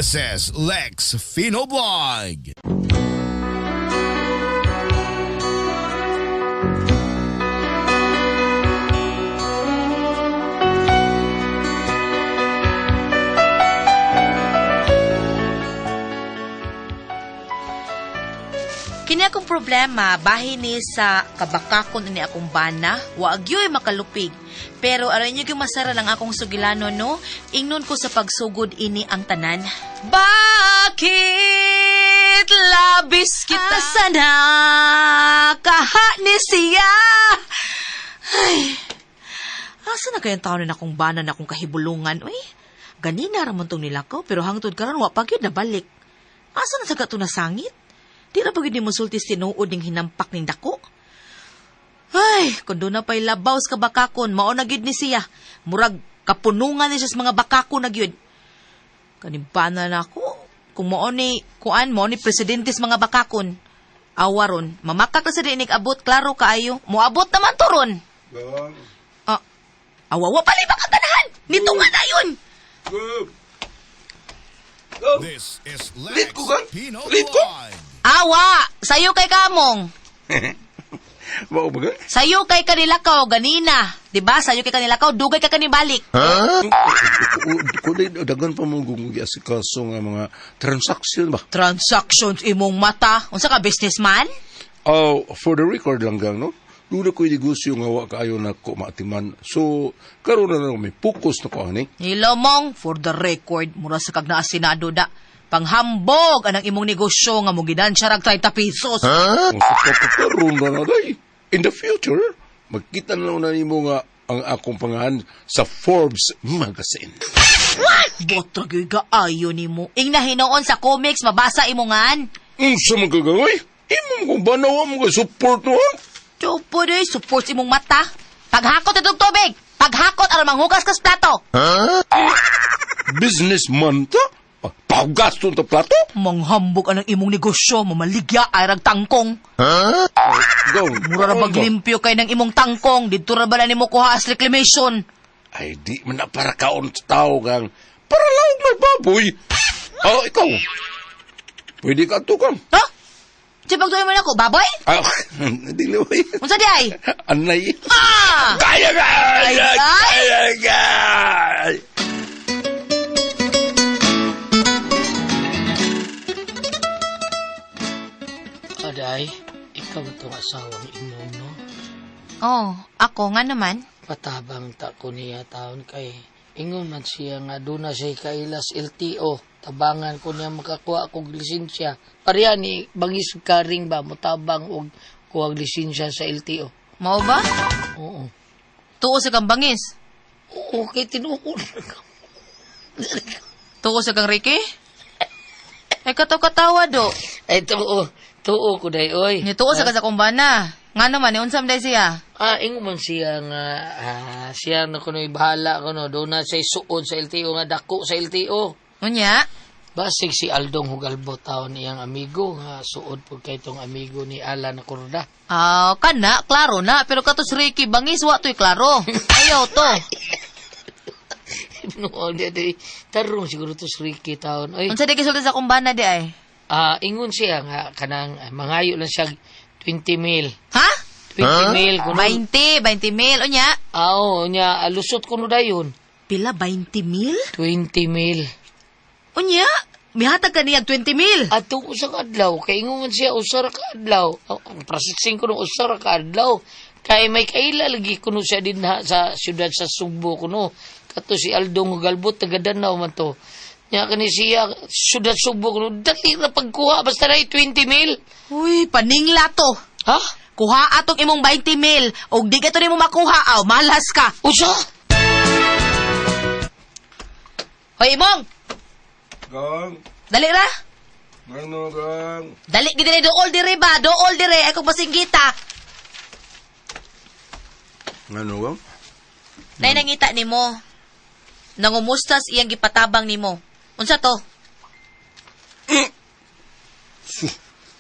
This is Lex Fino Blog. Kini akong problema, bahin ni sa kabakakon ni akong bana, wa gyoy makalupig. Pero aray niyo gyud masara lang akong sugilano no, ingnon ko sa pagsugod ini ang tanan. Bakit labis kita sana kaha ni siya? Ay, asa na kayang taon na akong bana na akong kahibulungan, uy? Ganina ra man tong nilakaw, pero hangtod karon wa pa gyud nabalik. Asa na sa kato nasangit? Di ra pa gyud nimo sulti tinuod ning hinampak ning dako. Ay, kung doon na pa'y labaw sa kabakakon, mao na gyud ni siya. Murag kapunungan ni siya sa mga bakako na gyud. Kanimpana na ako. Kung mao ni, kuan, mao ni presidente sa mga bakakon. Awa ron, mamakak na sa dinig abot, klaro kaayo. Moabot naman to ron. Gang. Ah, awa, wa pala ibang kaganahan! Nito nga na yun! Go. Go. This is Lex Late ko, gang. Pino Late ko. Blog. Awa! Sayo kay kamong! Mao ba gang? Sayo kay kanilakaw, ganina. Diba? Sayo kay kanilakaw, dugay ka kanibalik. Kunay dagan pa mo asikaso nga mga transaction ba? Transactions imong mata. Unsa ka businessman? Oh, for the record lang gang, no? Doon ko'y negosyo nga wa kaayo na ko maatiman. So, karon na lang may focus na ko ani. Hello mong, for the record, mura sa kag naa Senado da. Panghambog anang imong negosyo nga mo ginansya rag 30 pesos. Ang sa karon na na day. In the future, magkita na lang na nimo nga ang akong pangalan sa Forbes magazine. Botra gyud kaayo nimo. Ing nahinoon sa comics mabasa imo ngan. Unsa man ka gang, oy? Imo mo kung banawa mo ka support no? ha? Chupo day, support imong mata. Paghakot itong tubig. Paghakot aron manghugas kas plato. Businessman ta? Ah, Paggaston ta plato? Manghambog anang imong negosyo, mamaligya ay rag tangkong. Go. Mura ra baglimpyo kay ng imong tangkong, didto ra bala nimo kuha as reclamation. Ay, di man na para kaon sa tao, gang. Para laog may baboy. Oh, ikaw. Pwede ka to, kang. Ha? Di pagduhay mo na ko, baboy? Ah, dili oy. Unsa di ay? Anay. Ah! Kaya ka! Ay, ay! Kaya ka! Aday, ikaw itong asawang imong, no? Oh, ako nga naman. Patabang ta ko niya taon kay ingon man siya nga doon na siya kailas LTO. Tabangan ko niya makakuha kog lisensya. Pareha ni bangis karing ba motabang og kuha og lisensya sa LTO. Mao ba? Oo. Tuo sa kang bangis. Oo, kay tinuod. Tuo sa kang Ricky? Ay kataw-katawa do. Ay tuo, tuo ko day oy. Ni tuo sa ka sa kumbana. Nga naman, ni unsam day siya. Ah, ingon man siya nga siya na kuno'y bahala kuno doon na siya suod sa LTO nga dako sa LTO. Unya? Basig si Aldong Hugalbo taon iyang amigo nga suod pud kay tong amigo ni Alan Corda. Ah, kana, klaro na. Pero kato si Ricky, bangis, wa to'y klaro. Ayaw to. No, di di tarong siguro to si Ricky taon. Oy, Unsa di kisulti sa kumbana di ay? ingon siya nga kanang mangayo lang siya 20 mil. Ha? 20 mil kuno. 20, 20 mil. Unya? Aw, nya lusot kuno dayon. Pila, 20 mil? 20 mil. Unya? Mihatag ka niyag 20 mil. Atong usa ka adlaw kay ingon man siya usa ra ka adlaw. Ang processing kuno usa ra ka adlaw. Kay may kaila lagi kuno siya dinha sa siyudad sa Sugbo kuno. Kato si Aldong Galbot taga Danao man to. Nya kani siya siyudad Sugbo kuno dali ra pagkuha basta na 20 mil. Uy, paningla to. Ha? Kuha atong imong 20 mil. Og di ka to nimo makuha, aw, malas ka. Usa? Hoy, imong! Gang. Dali ra. Ano, gang? Dali gid dire dool dire ba? Dool dire ay kung pasinggita. Ano, gang? Nay nangita nimo. Nangumustas iyang gipatabang nimo. Unsa to?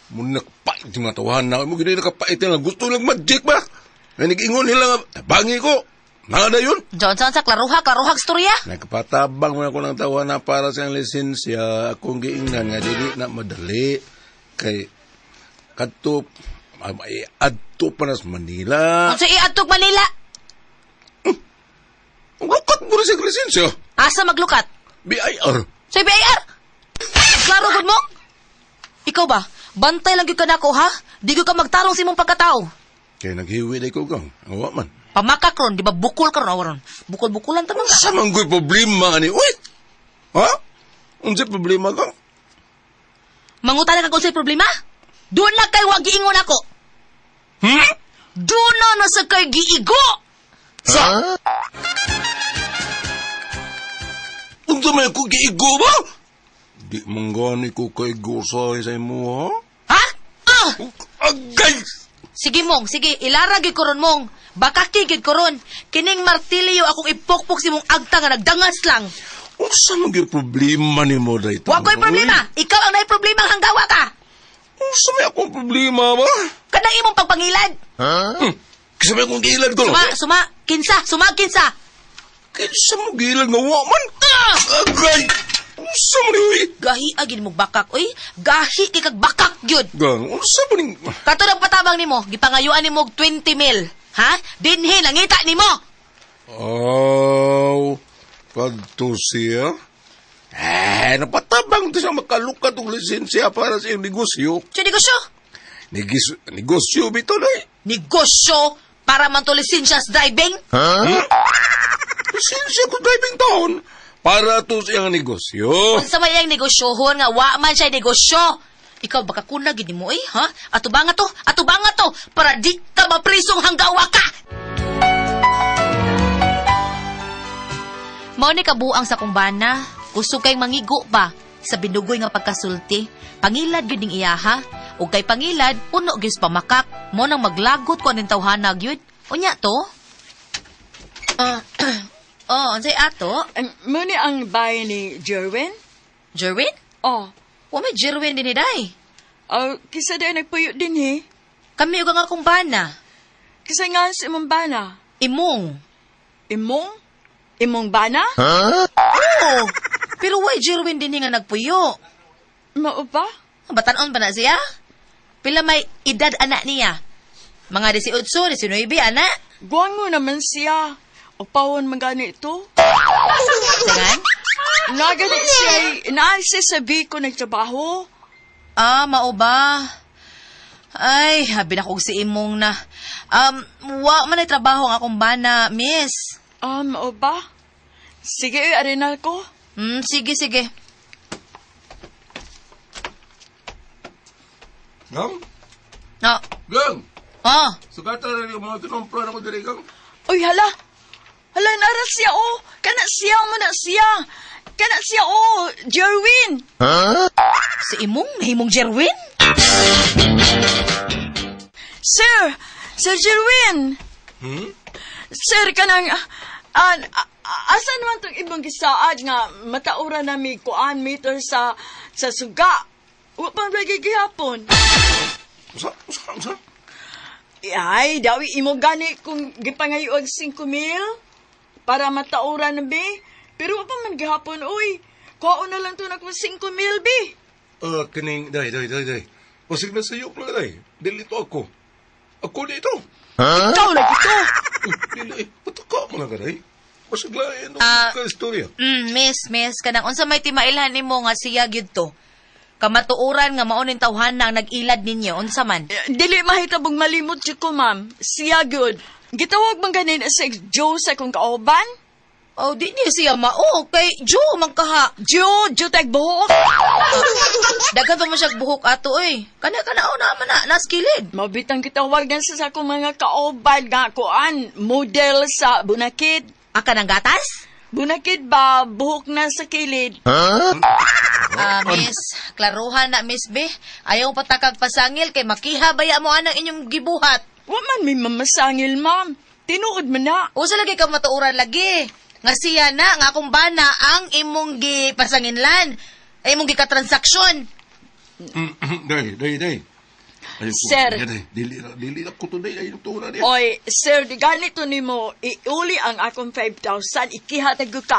Muna nakapait yung mga tawahan na. Mo gini nakapait na. Gusto lang magic ba? Nga nag-ingon nila nga, tabangi ko. Nada yun. Johnson sa klaruha, klaruhag storya. Nagpatabang mo ako ng tawa na para sa iyang lisensya. Akong giingnan nga dili na madali. Kay kadto ay adto pa na sa Manila. Unsa iadtog Manila? Ang lukat mo na sa lisensya. Asa maglukat? BIR. Sa BIR? Klaro gud mo? Ikaw ba? Bantay lang gyud ka nako ha? Di gyud ka magtarong sa imong pagkatao. Kay naghiwi day ko gang. Ang wa man. Pamaka karon, di ba bukol karon awaron? Bukol-bukulan ta man ka. Sa man ko'y problema ani? Wait! Ha? Unsay problema ka? Mangutan ka kung sa'y problema? Doon na kay wa giingon ako. Hmm? Doon na na sa kay giigo. Sa? Unsa may ako giigo ba? Di man gani ko kaigo sa imo ha? Ha? Ah! Agay! Sige mong, sige, ilara gyud ko ron mong. Baka gid ko ron. Kining martilyo akong ipokpok si mong agta nga nagdangas lang. Unsa man gyud problema nimo day? Wa ko'y problema. Ikaw ang naay problema ang hanggawa ka. Unsa may akong problema ba? Kanang imong pagpangilad. Hmm. Kinsa may akong giilad ko? Suma, suma, kinsa, suma, kinsa. Kinsa mo giilad nga wa man? Agay! Unsa man ni? Gahi agin mo bakak, oy. Gahi kay kag bakak gyud. Gang, unsa man ning Kato ng patabang nimo, gipangayuan nimo og 20 mil. Ha? Dinhi nangita nimo. Aw, kadto siya. Eh, napatabang to siya makalukat og lisensya para sa iyong negosyo. Sa negosyo. Negosyo bito day. Negosyo para man to lisensya sa driving. Lisensya ko driving taon para to sa iyang negosyo. Unsa may iyang negosyohon nga wa man siya negosyo. Ikaw baka kuna gid nimo eh, ha? Ato ba nga to? Ato ba nga to? Para di ka maprisong hanggawa ka. Mao ni kabuang sa kong bana, kusog kay mangigo pa sa binugoy nga pagkasulti. Pangilad gyud ning iyaha, ug kay pangilad puno gyud sa pamakak. Mo nang maglagot ko aning tawhana gyud. Unya to? Ah, oh, unsay ato? Muni ang bahay ni Jerwin? Jerwin? Oh, Wa may Jerwin din day. oh kisa day nagpuyo din he. Kami ug ang akong bana. Kisa nga sa imong bana. Imong. Imong? Imong bana? Oo. Pero why Jerwin din nga nagpuyo? Mao ba? Batanon ba na siya? Pila may edad anak niya? Mga 18, 19, ana? Guwang mo naman siya. O pawon man gani ito. Sangan? Nagani siya, naa siya sa Bicol nagtrabaho. Ah, mao ba? Ay, habi na kog si imong na. Wa man ay trabaho ang akong bana, miss. Ah, mao ba? Sige, arinal ko. Sige, sige. Gang? No. Gang! Oh, Sugata rin yung mga kinumpra na ko diri, gang. Uy, hala! Hala, nara siya, oh! Kana siya mo na siya! Kana siya, oh! Jerwin! si imong, nahimong Jerwin? Sir! Sir Jerwin! Hmm? Sir, kanang... asa naman tong ibang gisaad nga mataura na mi kuan meter sa suga. Wa pa lagi gihapon. Usa, usa, usa. Ay, dawi imo gani kung gipangayo og 5,000 para mataura na bi. Pero wa pa man gihapon, uy. Kuhaon na lang to na kung 5,000 bi. Kining, day, day, day, day. Pasig na sa'yo, pala, day. Dili to ako. Ako dito. Ikaw lagi to. Dili, eh. Pataka mo lang ka, day. Pasig lain, ka istorya. Miss, miss, kanang unsa may timailhan nimo nga siya gyud to. Kamatuoran nga mao ning tawhana ang nag-ilad ninyo, unsa man? Eh, dili mahitabong malimot jud ko, ma'am. Siya gyud. Gitawag man ganin sa Joe sa kong kauban? Oh, di niya siya mao kay Joe man kaha. Joe, Joe tag buhok. Daghan pa man siya buhok ato oy. Kana kana oh, na man na nas kilid. Mabitang gitawagan sa akong mga kauban nga kuan, model sa Bunakid. Aka ng gatas? Bunakid ba, buhok na sa kilid. Ah, miss, klaruhan na miss B. Ayaw patakag pasangil kay makiha baya mo anang inyong gibuhat. Wa man may mamasangil, ma'am. Tinuod man na. Usa lagi ka matuoran lagi. Nga siya na nga akong bana ang imong gipasanginlan. Ay imong gikatransaksyon. Day, day, day. Ayoko, Sir. yan eh. Dili na, dili na ko today. Ay, tura niya. Oy, sir, di ganito nimo iuli ang akong 5,000, ikihatag ko ka.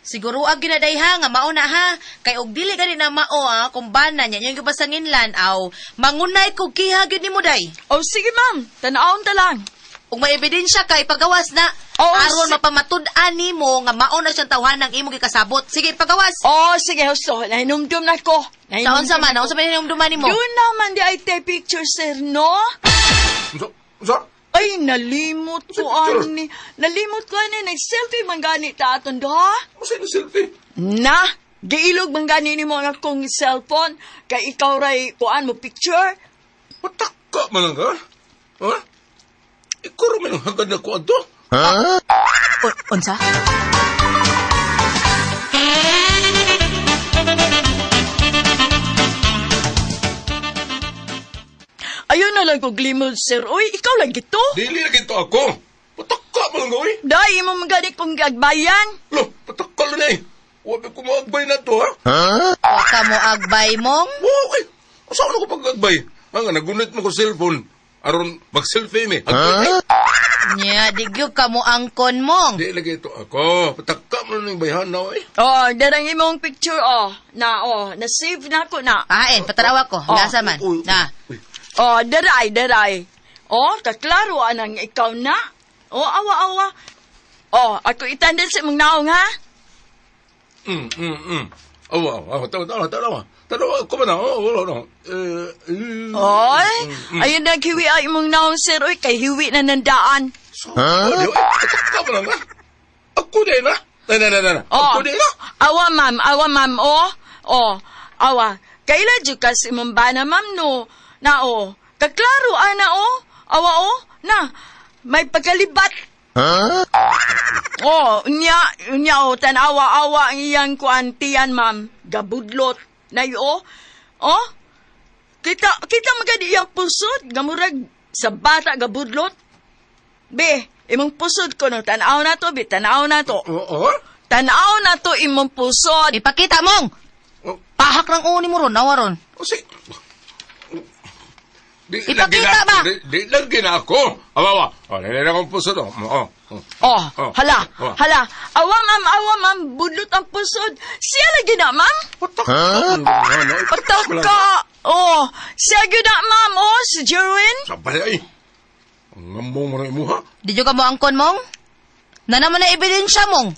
Siguro ang ginaday ha, nga mao na ha. Kay og dili gani na mao ha, kung bana niya, yung gipasanginlan, aw, mangunay kog kiha gyud nimo day. O sige, ma'am, tanawon ta lang. Ug may ebidensya ka, ipagawas na. Oo, Aron mapamatud-an nimo nga mao na siyang tawhan ng imong gikasabot. Sige, ipagawas. O sige, husto, nahinumdum na ko. Sa unsa man, unsa man hinumduman nimo? Yun naman di ay te picture, sir, no? Unsa? Unsa? Ay, nalimot ko Picture. ani. Nalimot ko ani, nag-selfie man gani ta aton duha. Unsa yung selfie? Na, giilog man gani nimo ang akong cellphone kay ikaw ray kuan mo picture. Pataka man lang ka? Ha? Ikaw rin ang hagad na ko ato. Unsa? Ayun na lang kog limod, sir. Uy, ikaw lang gito. Dili na kito ako. Pataka man lang ka, oy. Dai imo man gani kong giagbayan. Lo, pataka lang na eh. Huwag ko maagbay na to, ha? Wa ka mo agbay mong? Wow, ay. Saan ako pag-agbay? Ang nagunit mo ko cellphone. Aron, mag-selfie mi. Agbay, eh. Nya, di gyud ka mo angkon mong. Di lagi ito ako. Pataka mo na yung bayhan na, oy. Oh, darang imong picture oh. Na oh, na save na ko na. Ah, patarawa ko. Oh. Gasa man. Uy, Na. uy. Oh, daray, daray. Oh, kaklaro anang ikaw na. Oh, awa awa. Oh, ako itandel sa imong naong ha. Awa, awa, tawa, tawa, tawa. Tawa, ko ba na? Oh, wala na. Eh, eh. Oy, ayun naghiwi ay imong naong sir. Oy, kay hiwi na nandaan. So, huh? Pataka mo lang, ha? Ako din, ha? Na, na, na, na. na. Oh. Ako din, ha? Awa ma'am, awa ma'am, oh. Oh, awa. Kaila jud ka sa imong bana ma'am no. Na oh. Kaklaro ana oh. Awa oh. Na. May pagkalibat. Oh, unya, unya oh, tanawa-awa ang iyang kuan tiyan ma'am. Gabudlot. Nay oh. Oh. Kita kita magadi iyang pusod, gamurag sa bata gabudlot. Be, imong pusod ko no tanaw na to, be, tanaw na to. Oo, oh, Tanaw na to imong pusod. Ipakita mong. oh. Pahak ng uni mo ron, nawa ron. Oh, si... Di Ipakita lagi na, ba? Di lagi na ako. Awa, awa. Oh, nilala kong puso to. Oh, oh. Oh, Oh. hala, Oh. hala. Awa ma'am, awa ma'am, budlot ang pusod. Siya lagi na ma'am. Pataka. Huh? Pataka. Oh, siya gyud na ma'am. Oh, si Jerwin. Sabay ay. Ang ngambong mo na imuha. Di jud ka mo angkon mong? Na naman na ebidensya mong.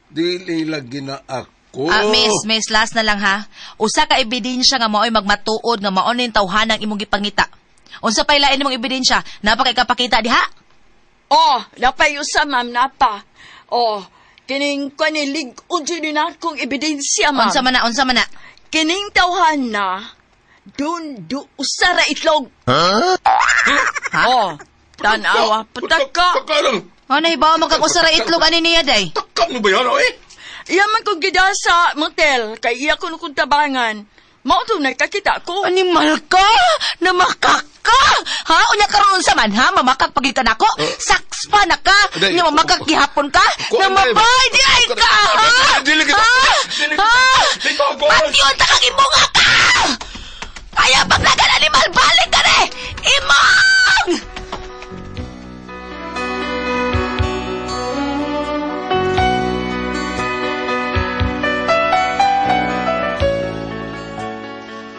Dili lagi na ako. Ah, miss, miss, last na lang ha. Usa ka ebidensya nga mao'y magmatuod nga mao ning tawhanang imong gipangita. Unsa pay lain nimong ebidensya? Napa kay kapakita diha? Oh, napay usa ma'am, napa. Oh, kining kani lig-on jud ni akong ebidensya ma'am. Unsa man na, unsa man na? Kining tawhan na dun du usa ra itlog. Ha? Oh, tanawa, pataka. Pataka lang. Oh, nahibaw man kag usa ra itlog ani niya day. Takam mo ba yan, oy? Iya man kong gida sa motel, kay iya ko kong tabangan. Mao to nagkakita ko. Animal ka? Namakak ka? Ha? Unya karon unsa man ha? Mamakak pagid ka nako? Saks pa na ka? Day, Nya mamakak gihapon ka? Ko- Namabay di ay ka ha? Dili kita. Ha? Dili kita. Ha? Dili ko. Patyon ta kang imunga ka! Kaya paglagan animal, balik ka rin! Imong!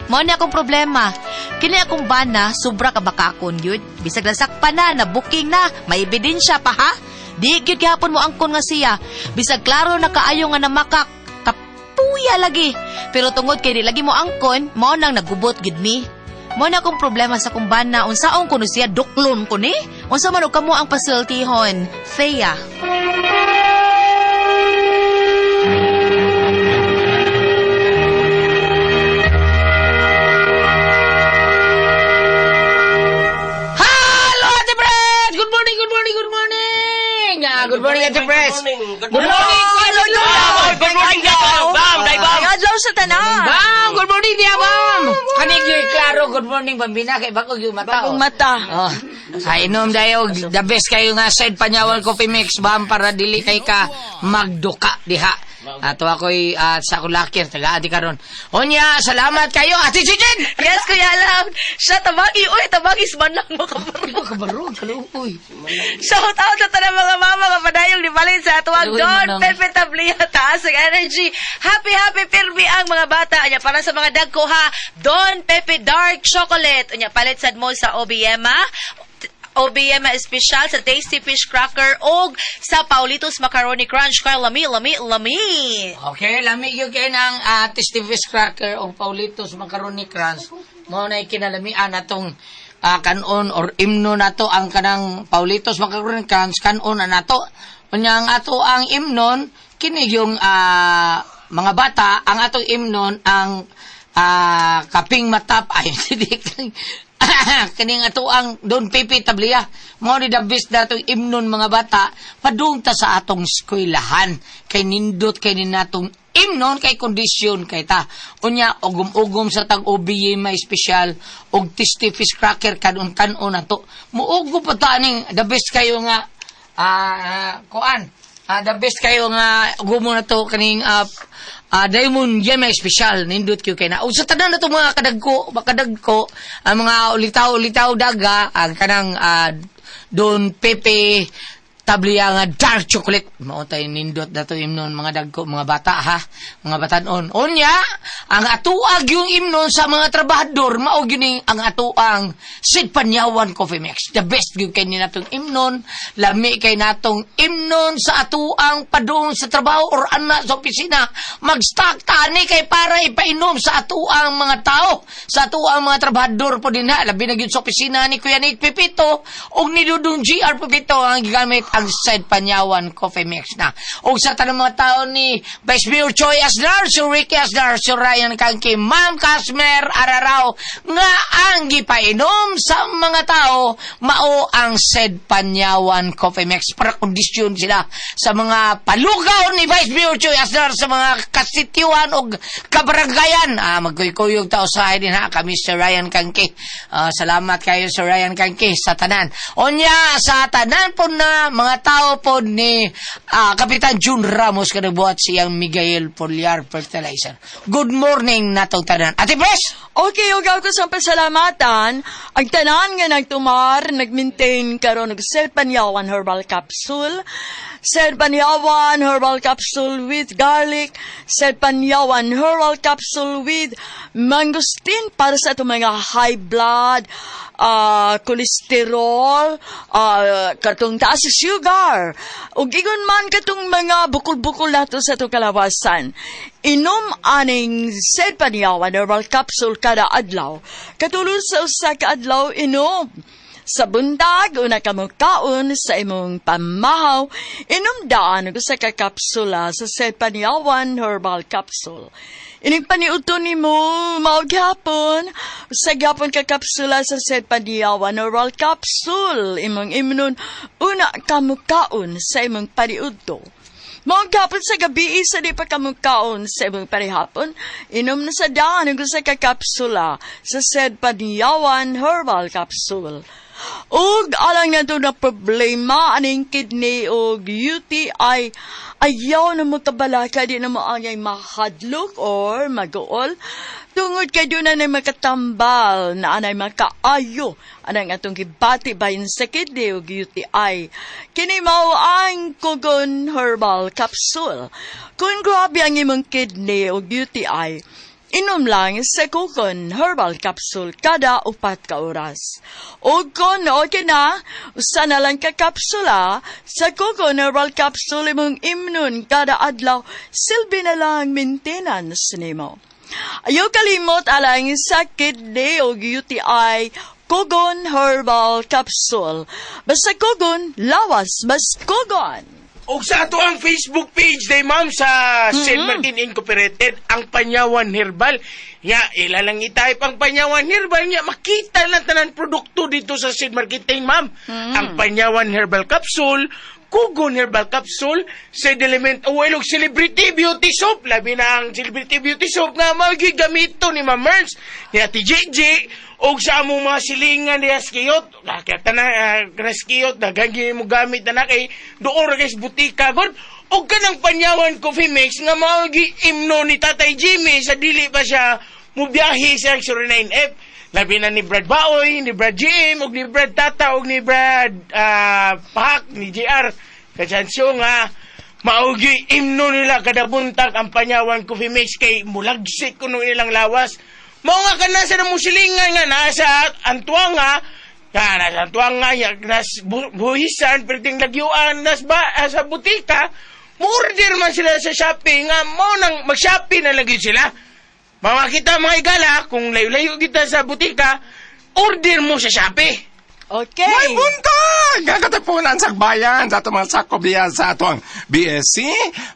Mao ni akong problema. Kini akong bana, sobra ka bakakon yun. Bisag nasakpan na, na-booking na, may ebidensya pa ha. Di gyud gihapon mo angkon nga siya. Bisag klaro na kaayo nga namakak. Kapuya lagi. Pero tungod kay di lagi mo angkon, mao nang nagubot gid mi. Mao na akong problema sa akong bana, unsaon kuno siya duklon ko ni? Unsa man og kamo ang pasultihon? Thea. Hello, Ate Pres! Good morning, good morning, good morning! Ah, good morning, Ate Pres. Good morning, Hello, Kuya Good morning, Bam, day, bam. Adlaw sa tanan. Bam, good morning niya, bam! Kanig yung klaro, good morning, bambina, kay bago yung mata. Bagong oh. mata. Oh, ay inom dayo, the best kayo nga side panyawal coffee mix, bam, para dili kay ka magduka diha. Ato ako'y sa akong lakir, taga adi karon. Onya, salamat kayo, Ate Chichen! Yes, Kuya Alam. out. Siya tabagi, uy, tabagi man lang mo Di ba kabaro? Kaluoy. Shout out sa tanang mga mama nga padayong nibalin sa atuang Kaluoy, Don manang. Pepe Tablia, taas ang energy. Happy happy pirmi ang mga bata. Anya para sa mga dagko ha, Don Pepe Dark Chocolate. Anya palit sad mo sa OBM OBM espesyal sa Tasty Fish Cracker og sa Paulitos Macaroni Crunch. Kay lami lami lami. Okay, lami gyud kay nang Tasty Fish Cracker o Paulitos Macaroni Crunch. Mao na kinalamian atong kanon or imno nato ang kanang Paulitos Macaroni Crunch, kanon na nato. Unya ang ato ang imnon kini yung mga bata, ang atong imnon ang kaping matap ay hindi kining ato ang Don Pepe Tablia. Mao ni the best na atong imnon, mga bata, padung ta sa atong eskwelahan kay nindot kay ni natong imnon kay kondisyon kay ta. Unya ugom-ugom sa tag OBM may espesyal og Tasty Fish Cracker, kanon-kanon nato. Muugom pa ta ning the best kayo nga kuan, the best kayo nga gumo na to kaning Diamond Yema espesyal, nindot kayo kay na. O sa tanan na to mga kadagko, makadagko ang mga ulitaw-ulitaw daga ang kanang Don Pepe Tablia nga dark chocolate. Mao tay nindot na to imnon, mga dagko, mga bata ha, mga batanon. Unya, ang atuag yung imnon sa mga trabahador, mao gyud ni ang atuang Sid Panyawan Coffee Mix. The best gyud kay ni natong imnon, lami kay natong imnon sa atuang padung sa trabaho or ana sa opisina. Mag-stock tani kay para ipainom sa atuang mga tao, sa atuang mga trabahador po din ha. Labi na gyud sa opisina ni Kuya Nick Pipito ug ni Dudong GR Pipito ang gigamit ang Sid Panyawan Coffee Mix na. Ug sa tanang mga tao ni Vice Mayor Choi Asnar, si Ricky Asnar, si Ryan Kangki, Ma'am Casmer Araraw, nga ang gipainom sa mga tao mao ang Sid Panyawan Coffee Mix para kondisyon sila sa mga palugaw ni Vice Mayor Choi Asnar sa mga kasityuan og kabarangayan. Magkuy-kuyog tao sa din ha kami, Sir Ryan Kangki. Salamat kayo, Sir Ryan Kangki, sa tanan. Unya sa tanan po na mga tao po ni Kapitan June Ramos kanabuhat siyang Miguel Poliar Fertilizer. Good morning natong tanan. Ate Pres! Okay, ug ako sa pasalamatan, ang tanan nga nagtumar, nag-maintain karon og Sid Panyawan Herbal Capsule, Sid Panyawan Herbal Capsule with garlic, Sid Panyawan Herbal Capsule with mangosteen para sa atong mga high blood, cholesterol, katong taas sa sugar, ug ingon man katong mga bukol-bukol nato sa atong kalawasan. Inom aning Sid Panyawan Herbal Capsule kada adlaw. Katulod sa 1 ka adlaw, inom. Sa buntag, una ka mokaon sa imong pamahaw, inom daan og 1 ka kapsula sa Sid Panyawan Herbal Capsule. Ining paniudto nimo, mao gyapon, 1 gyapon ka kapsula sa Sid Panyawan Herbal Capsule, imong imnon una ka mokaon sa imong paniudto. Mao gapon sa gabi sa di pa kamukaon sa imong parihapon, inom na sa daan ang 1 ka kapsula sa Sid Panyawan Herbal Capsule. Ug alang nato na problema aning kidney og UTI, ayaw na mo kabalaka, di na mo angay mahadlok or maguol tungod kay doon na makatambal na anay makaayo anang atong gibati bahin sa kidney ug UTI. Kini mao ang Kugon Herbal Capsule. Kung grabe ang imong kidney ug UTI, inom lang sa Kugon Herbal Capsule kada 4 ka oras. O kung okay na, 1 na lang ka kapsula sa Kugon Herbal Capsule imong imnon kada adlaw, silbi na lang maintenance nimo. Ayaw kalimot alang sa kidney o UTI, Kugon Herbal Capsule. Basta Kugon, lawas, mas Kugon. Og sa ato ang Facebook page day, ma'am, sa St. Martin Incorporated, ang Panyawan Herbal. Nga ila lang i-type ang Panyawan Herbal nga makita lang tanan produkto dito sa St. Martin, ma'am. Ang Panyawan Herbal Capsule, Kugon Herbal Capsule, Sed Element Oil ug Celebrity Beauty Soap. Labi na ang Celebrity Beauty Soap nga magigamito ni Ma'am Merz, ni Ate JJ, og sa among mga silingan ni Askiyot. Kaya tanan Askiyot, daghan mo gamit na na kay doon ra guys butika god. Og kanang Panyawan Coffee Mix nga mao gi imno ni Tatay Jimmy sa dili pa siya mubiyahe sa 09F. Labi na ni Brad Baoy, ni Brad GM, ug ni Brad Tata, ug ni Brad Pahak, ni JR. Kasansyo nga, maugi imno nila kada buntag ang Panyawan Coffee Mix kay mulagsik kuno nilang lawas. Mao nga kana sa namusilingan nga nasa Antuanga, nga nasa Antuanga, ya, nas buhisan, perting lagyuan, nas ba, sa butika, mo-order man sila sa Shopee nga mo nang mag-Shopee na lagi sila. Mga kita mga igala, kung layo-layo kita sa butika, order mo sa Shopee. Okay. May buntag! Ang katipunan sa bayan sa atong mga sakop diya sa atong BSC,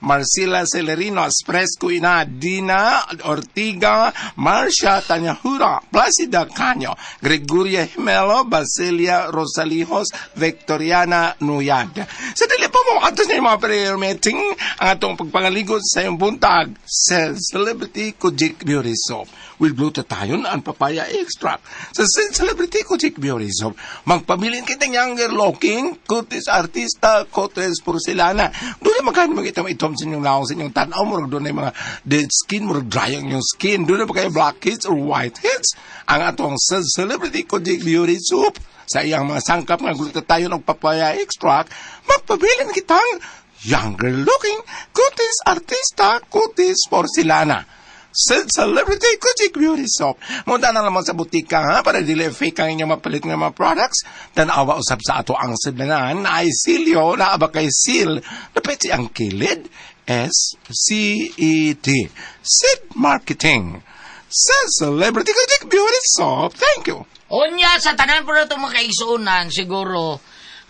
Marcela Celerino, Espresco Ina, Dina Ortiga, Marcia Tanyahura, Placida Canyo, Gregoria Himelo, Basilia Rosalijos, Victoriana Nuyad. Sa dili po mo atos na yung mga prayer meeting ang atong pagpangaligod sa iyong buntag sa Celebrity Kojik Beauty Soap with glutathione and papaya extract. Sa Celebrity Kojik Beauty Soap, magpabilin kitang younger looking, kutis artista, kutis porcelana. Doon na magkain mga itom sa inyong naong sa inyong tanaw, murag doon na yung mga dead skin, murag dry ang inyong skin. Doon na ba kayo blackheads or whiteheads? Ang atong sa Celebrity Kojik Beauty Soap, sa iyang mga sangkap nga glutathione ug papaya extract, magpabilin kitang younger looking, kutis artista, kutis porcelana. Sa Celebrity Kojik Beauty Soap. Munta na naman sa butika ha, para dili fake ang inyong mapalit nga mga products. Tanawa usab sa ato ang sidlanan ay silyo na aba kay seal. Dapat si ang kilid SCED. Sid Marketing. Sa Celebrity Kojik Beauty Soap. Thank you. Unya, sa tanan po na itong mga kaigsuonan, siguro,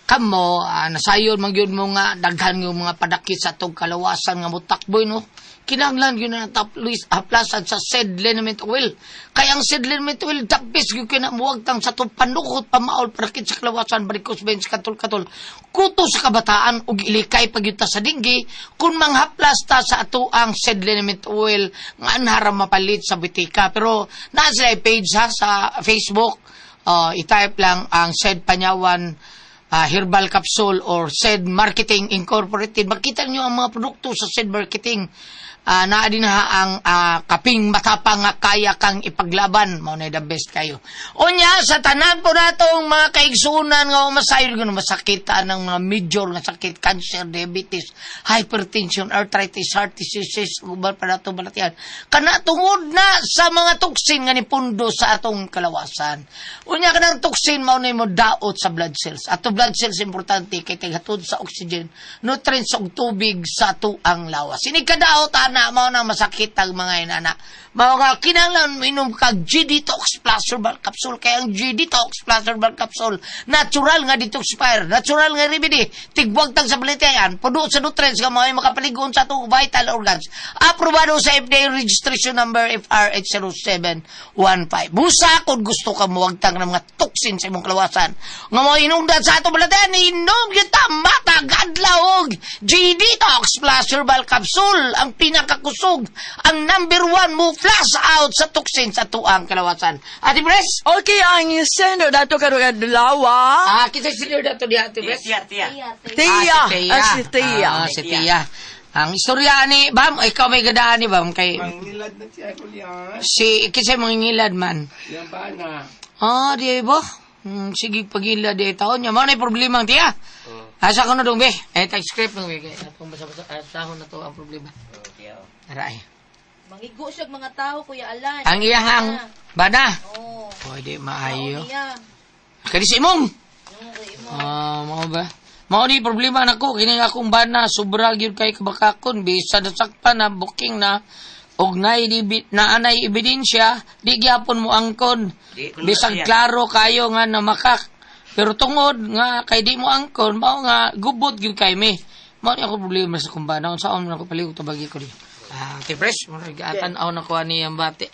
kamo, nasayon man gyud mo nga, daghan yung mga padakit sa atong kalawasan nga mutakboy, no? Kinahanglan yun na taplis, haplasan sa seed liniment oil. Kaya ang seed liniment oil, the best yun kina muwagtang sa itong panukot, pamaol, padakit sa kalawasan, varicose veins, katol-katol. Kuto sa kabataan, ug ilikay pagyuta sa dinggi, kung manghaplas ta sa ato ang seed liniment oil, nga anhara mapalit sa butika. Pero, naa sila page ha, sa Facebook, i-type lang ang Said Panyawan Herbal Capsule or Said Marketing Incorporated. Makita niyo ang mga produkto sa Said Marketing. Naa din ha ang kaping matapang nga kaya kang ipaglaban. Mao na the best kayo. Unya, sa tanan po natong mga kaigsunan nga umasayod nga masakit ng mga major nga sakit, cancer, diabetes, hypertension, arthritis, heart diseases, uban pa nato balatian. Kana tungod na sa mga toxin nga nipundo sa atong kalawasan. Unya kanang toxin mao na mo daot sa blood cells. Ato blood cells importante kay tighatod sa oxygen, nutrients ug tubig sa atuang lawas. Ini kadaot ana mao na masakit ang mga inana. Mao nga kinahanglan minom kag G-Detox Plus Herbal Capsule kay ang G-Detox Plus Herbal Capsule natural nga detoxifier, natural nga remedy, tigwagtang sa balitayan, puno sa nutrients nga mao ay makapaligon sa atong vital organs. Aprobado sa FDA registration number FR80715. Busa kung gusto ka muwagtang ng mga toxin sa imong kalawasan nga mo inungdan sa atong balitayan, inom gyud ta matag adlaw og G-Detox Plus Herbal Capsule, ang pinakakusog, ang number one mo flush out sa toxin sa tuang kalawasan. Ate Bres? Okay, ang sendo dato karong adlaw. Kita senior dato diha, Ate Bres. Tia. Ah, si Tia. Ah, si Tia. Ah, si Tia. Ang istorya ni, Bam, ikaw may gadaan ni Bam, kay, Mangilad na siya, Kulian. si, kasi mangingilad man. Yan ba na? Ah, di ba? Sige, pagilad di taon niya. Mao na problema ang tiya. Asa ko na dong, be? Eh, tag script nung, be. Atong basa-basa, asahon na to ang problema. Aray. Mangigo siya og mga tao, Kuya Alan. Ang iyahang bana. Oo. Pwede maayo. Iya. Kadi si imong. Ah, mao ba? Mao ni problema nako kini akong bana sobra gyud kay kabakakon bisan nasakpan na booking na og nay na anay ebidensya di gyapon mo angkon bisag klaro kayo nga namakak pero tungod nga kay di mo angkon mao nga gubot gyud kay mi mao ni ako problema sa akong bana unsaon man ako palihog tabagi ko di ah te fresh mo atan-aw na ko ani ang bati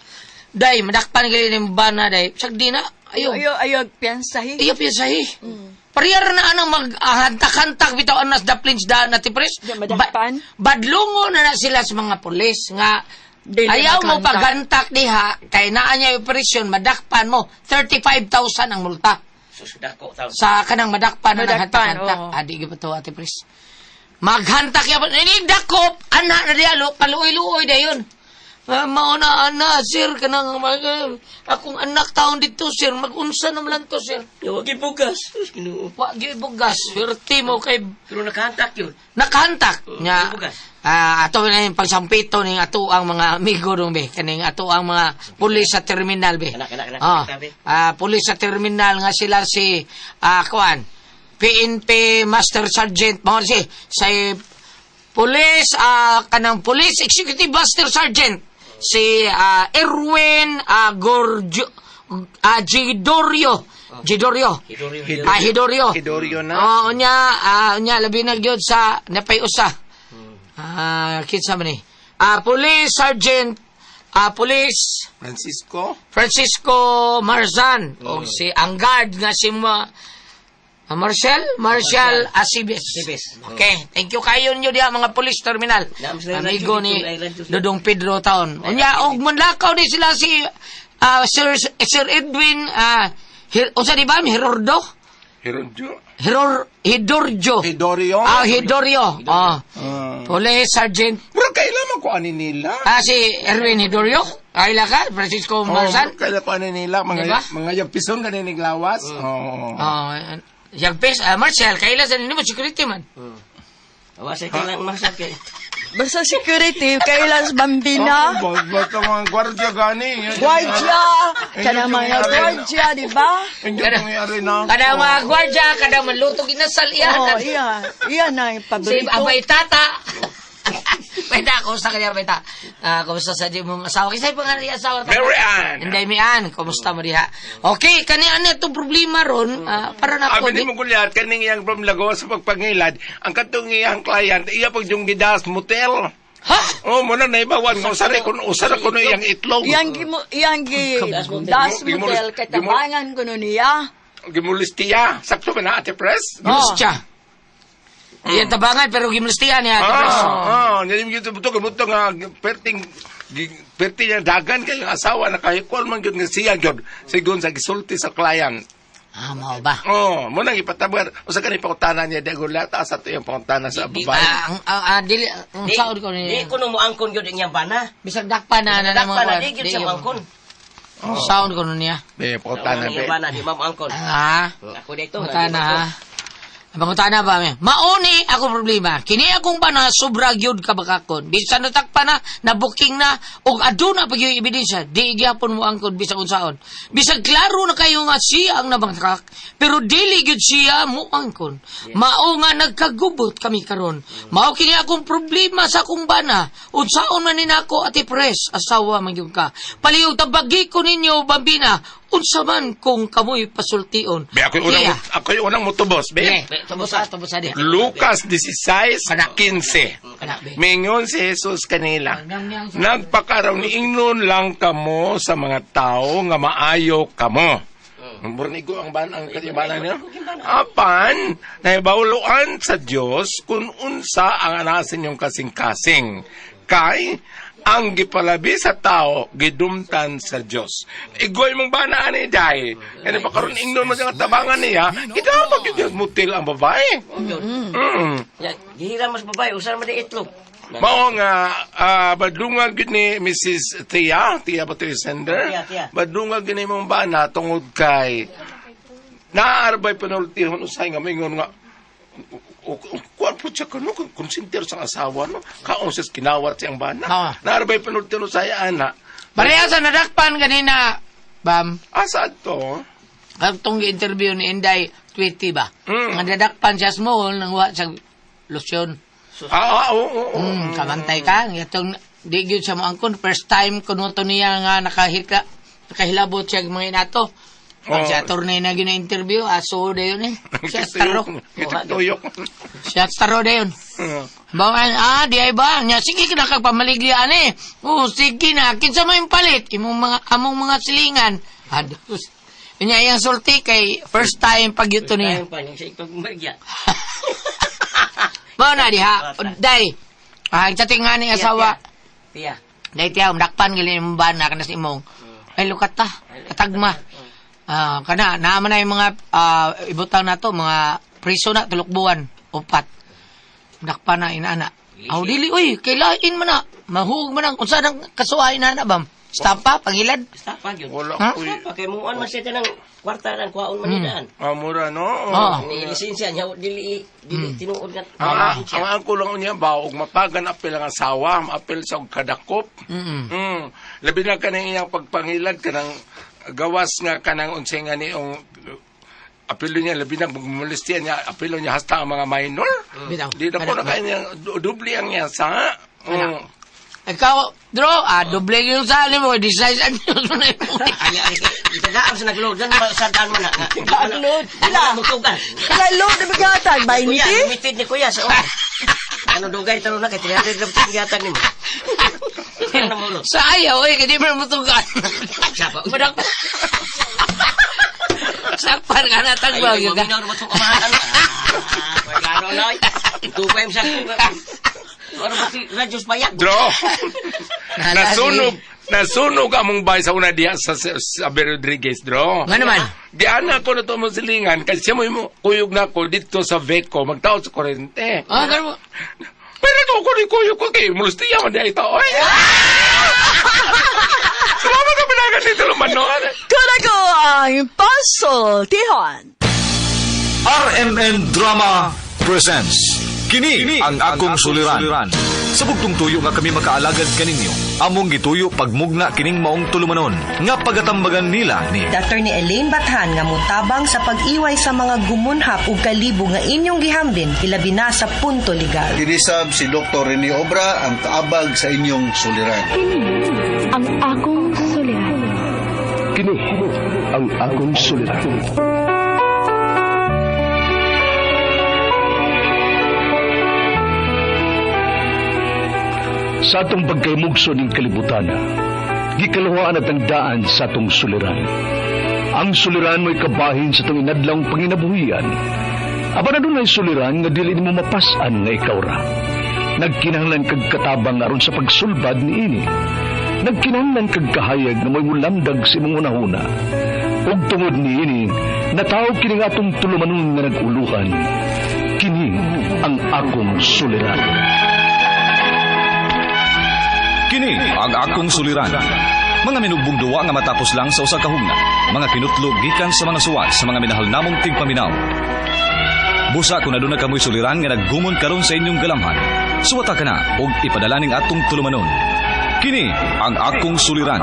day madakpan gali ni bana day sag di na ayo. Ayo, ayo, piyansahi. Iyo piyasahi. Pariyar na anang mag-hantak-hantak bitaw anas daplins daan na tipres. Di, madakpan. Badlungo na na sila sa mga pulis nga Dili ayaw mo maghantak. paghantak diha kay naa niya operasyon madakpan mo 35,000 ang multa. Sa kanang madakpan na Madakpan, naghantak-hantak. oo. Ah, di gyud pa to ate pres. Maghantak ya ini dakop ana na dialo paluoy-luoy dayon. Mao na ana sir kanang akong anak taon dito sir, magunsa na man lang to sir. Wa gyud bugas. Sus, Ginoo. Wa gyud bugas. Swerte mo kay Pero nakahantak yun. nakahantak nya. Bugas. Ato na yung pagsampito ning ato ang mga amigo dong be kaning ato ang mga pulis sa terminal be. Kana, kana, kana. Be. Pulis sa terminal nga sila si kuan PNP Master Sergeant mao si sa pulis kanang Police Executive Master Sergeant si Erwin Gorgio Gidorio Gidorio. Hidorio. Hidorio. Hidorio na. Oo, unya, unya labi na gyud sa napay usa. Kinsa man ni? Police Sergeant Police Francisco. Francisco Marzan o si ang guard nga si Marcel Acibes. Acibes. Okay, thank you kayo ninyo diha mga police terminal. Naam sila Amigo radyo ni dito, ay radyo sila. Dudong Pedro Taon. Unya og manlakaw ni sila si Sir Edwin unsa di ba Herordo? Hirodyo. Heror Hidorjo. Hidorio. Hidorio. Police Sergeant Pero kailan man ko ani nila? Si Erwin Hidorio. Kaila ka Francisco Marzan. Oh, kailan ko ani nila? Mga, Diba? mga yapison kanin lawas. Oo. Yagpes, Marcel, kaila sa ninyo mo security man. Wa sa kailang masakit. Basta security, kailan bambina. Oh, basta mga gwardiya gani. Gwardiya! Kanang mga gwardiya, di ba? Hindi ko nangyari na. Kada mga gwardya, kada manluto ginasal iyan. Oh, iya. Iya na yung Si paborito. Abay Tata. Baita, kumusta ka niya, Baita? Kumusta sa di mong asawa? Kasi pa nga niya asawa. Tata. Mary Ann. Hindi, mi Ann. Kumusta mo diha? Okay, kani ano itong problema ron? Para na Abi ako. ni mo gulyat, kaning iyang from Lagos sa pagpangilad, ang katong iyang client, iya pag yung gidas motel. Ha? Oh, muna na ibawan nga usara kun usara kuno iyang itlog. Iyang gimo, iyang gi, das motel, katabangan ko nun niya. Gimulistiya. Sakto ba na, Ate Pres? Gimustiya. Iyan tabangan, pero gimustiya niya. Ate Pres. Hindi mo gito buto buto nga perting perting niya dagan kay ang asawa nakahikol man gyud nga siya gyud sigon sa gisulti sa client. Mao ba? Oh, mo nang ipatabar usa kani pangutana niya di gulat asa to yung pangutana sa babae. Dili, ang saod ko Di niya. ko no moangkon gyud ang iyang bana. Bisag dakpa na na Dakpa na mga di gyud siya moangkon. Sound ko nun niya. Be pangutana Ang be. iyang bana di ma moangkon. Ako dito. Pangutana ha. Pangutana ba? Mauni ako problema. Kini akong bana sobra gyud ka bakakon. Bisan natakpa na, na booking na og aduna pa gyud ebidensya, di gyapon mo angkon bisag unsaon. Bisag klaro na kayo nga siya ang nabangkak, pero dili gyud siya mo angkon. Mao nga nagkagubot kami karon. Mao kini akong problema sa akong bana. Unsaon man ni nako Ate Pres, asawa man gyud ka. Palihog tabagi ko ninyo bambina. Unsa man kung kamoy pasultion. Be ako'y unang Siya. ako'y unang motubos be. Be, tubusa, tubusa diha. Lucas 16:15. Kana, be. Mingon si Jesus kanila. Nagpakaraw ni ingnon lang kamo sa mga tao nga maayo kamo. Burnigo ang ban ang katibanan niya. Apan naibawloan sa Dios kung unsa ang anasin yung kasing-kasing. Kay ang gipalabi sa tao gidumtan sa Dios. Igoy mong bana ani day. Kaya pa karon ingnon mo sa tabangan niya, gidapag yung Dios mutil ang babae. Ya, gihira mas babae usar man di itlog. Mao nga badlungan gyud ni Mrs. Thea, Thea ba to yung sender? Thea, Thea. Badlungan gyud ni mong bana tungod kay naarbay panultihon usay nga mingon nga kuan po siya kuno konsinter sa asawa no kaon siya kinawat siyang bana. Naarbay panultihon usay ana. Pareha sa nadakpan kanina, Bam. Asa to? Katong interview ni Inday Tweety ba? Nga nadakpan siya small nang wa sa lotion. Oo, oo. Kamantay ka. Itong di gyud siya moangkon. First time kuno to niya nga nakahilabot siya og mga inato. Pag Oo. si attorney na gyud na interview, aso dayon eh. Siya staro. Tuyok. Siya staro dayon. Bawan, di ay ba? Nya, sige ka na kagpamaligya ani. Oo, sige na. Kinsa may palit? Imong mga, among mga silingan. Ados. Nya, iyang sulti kay first time pag ito niya. Tayo pa ning sa itlog margya. Mao na diha. Day. Sa nga ni asawa. Tiya. Day tiya, umdakpan gali imong bana kanas imong. Ay lukat ta. Katagma. Kana naman na yung mga ibutang nato mga priso na tulok buwan upat. Dakpan na inaana. Aw dili oy, kailain man na. Mahuog man ang unsa nang kasuhay na na bam. Stapa pangilad. Stapa gyud. Wala Ha? ko'y... Stapa kay muan man siya kanang kwarta nang kuhaon man nidaan. Ah, mura, no? Ah. Ni lisensya niya dili dili tinuod nga Ang, lisensya. ang ako lang niya ba, og mapagan apil ang asawa, maapil sa og kadakop. Mm. Labi na kanang iyang pagpangilad, kanang gawas nga kanang unsay nga niong apilo niya, labi na magmolestiya niya, apilo niya hasta ang mga minor. Bitaw. Di na ko na kaya niya, dubli ang niya sa. Ikaw, Dro, doble yung sa mo, decide ano na Ay, ay, itagaan sa nagload dan sa daan man na. Nagload. Pila? Mutugan. Pila load na bigatag? Kuya, 20? limited ni kuya sa oh. Ano dugay taro na kay 300 ra gihatag nimo. Ano mo lo? Sa ayaw, eh, kasi mo mutugan. Siya pa. Madak. Sakpan ka na Ay, tagbag yun ka. maminaw na itong kamahan. Ah, klaro na, oy. Tupay mo sa Ano ba si Radyo Payag? Dro. Nasunog, nasunog among bahay sa una diha sa Abel Rodriguez, Dro. Nga naman. Di ana ko na to mo silingan kasi siya mo imo kuyog na ko dito sa Veco magtaod sa kurente. Ah, ganun mo. Pero to ko ni kuyog ko kay mulustiya man diha ito. Oy. Salamat sa pinagan dito lumanon. Kunago ang pasultihan. RMN Drama presents Kini ang akong suliran. Sa bugtong tuyo nga kami makaalagad kaninyo, among gituyo pagmugna kining maong tulumanon nga pagatambagan nila ni Dr. ni Elaine Bathan nga mutabang sa pag-iway sa mga gumunhap ug kalibo nga inyong gihambin ilabi na sa punto legal. Kinisab si Dr. Rene Obra ang kaabag sa inyong suliran. Kini ang akong suliran. Kini ang akong suliran. Sa atong pagkaymugso ning kalibutan, gikaluhaan at ang daan sa atong suliran. Ang suliran mo'y kabahin sa atong inadlawng panginabuhian. Apan adunay suliran nga dili nimo mapas-an nga ikaw ra. Nagkinahanglan kag katabang aron sa pagsulbad niini. Nagkinahanglan kag kahayag nga mo'y mulamdag sa imong hunahuna. Ug tungod niini, nataw kini nga atong tulumanon nga nag-uluhan. Kini ang akong suliran. Kini ang akong suliran. Mga minugbong duwa nga matapos lang sa usa ka hugna. Mga kinutlog gikan sa mga suwat sa mga minahal namong tigpaminaw. Busa kung aduna kamoy suliran nga naggumon karon sa inyong galamhan. Suwata ka na og ipadala ning atong tulumanon. Kini ang akong suliran.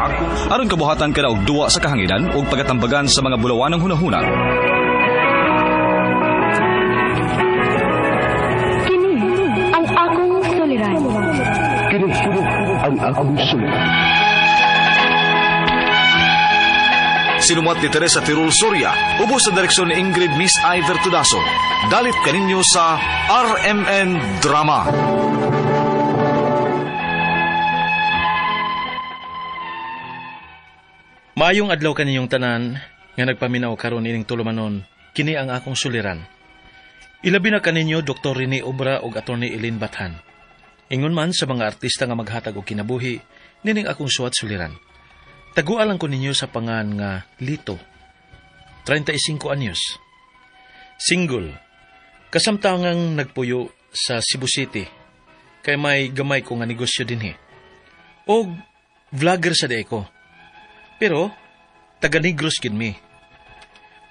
Aron kabuhatan ka na og duwa sa kahanginan ug pagatambagan sa mga bulawanong hunahuna. Kini ang akong suliran. Kini ang akong suliran. Sinumat ni Teresa Tirul Soria, ubos sa direksyon ni Ingrid Miss Iver Tudaso. Dalit kaninyo sa RMN Drama. Maayong adlaw kaninyong tanan nga nagpaminaw karon ining tulumanon, kini ang akong suliran. Ilabi na kaninyo Dr. Rene Obra ug Attorney Eileen Bathan. Ingon man sa mga artista nga maghatag og kinabuhi, nining akong suwat suliran. Taguan lang ko ninyo sa pangan nga Lito. 35 anyos. Single. Kasamtangang nagpuyo sa Cebu City. Kay may gamay ko nga negosyo dinhi. Og vlogger sa ko. Pero taga Negros gid mi.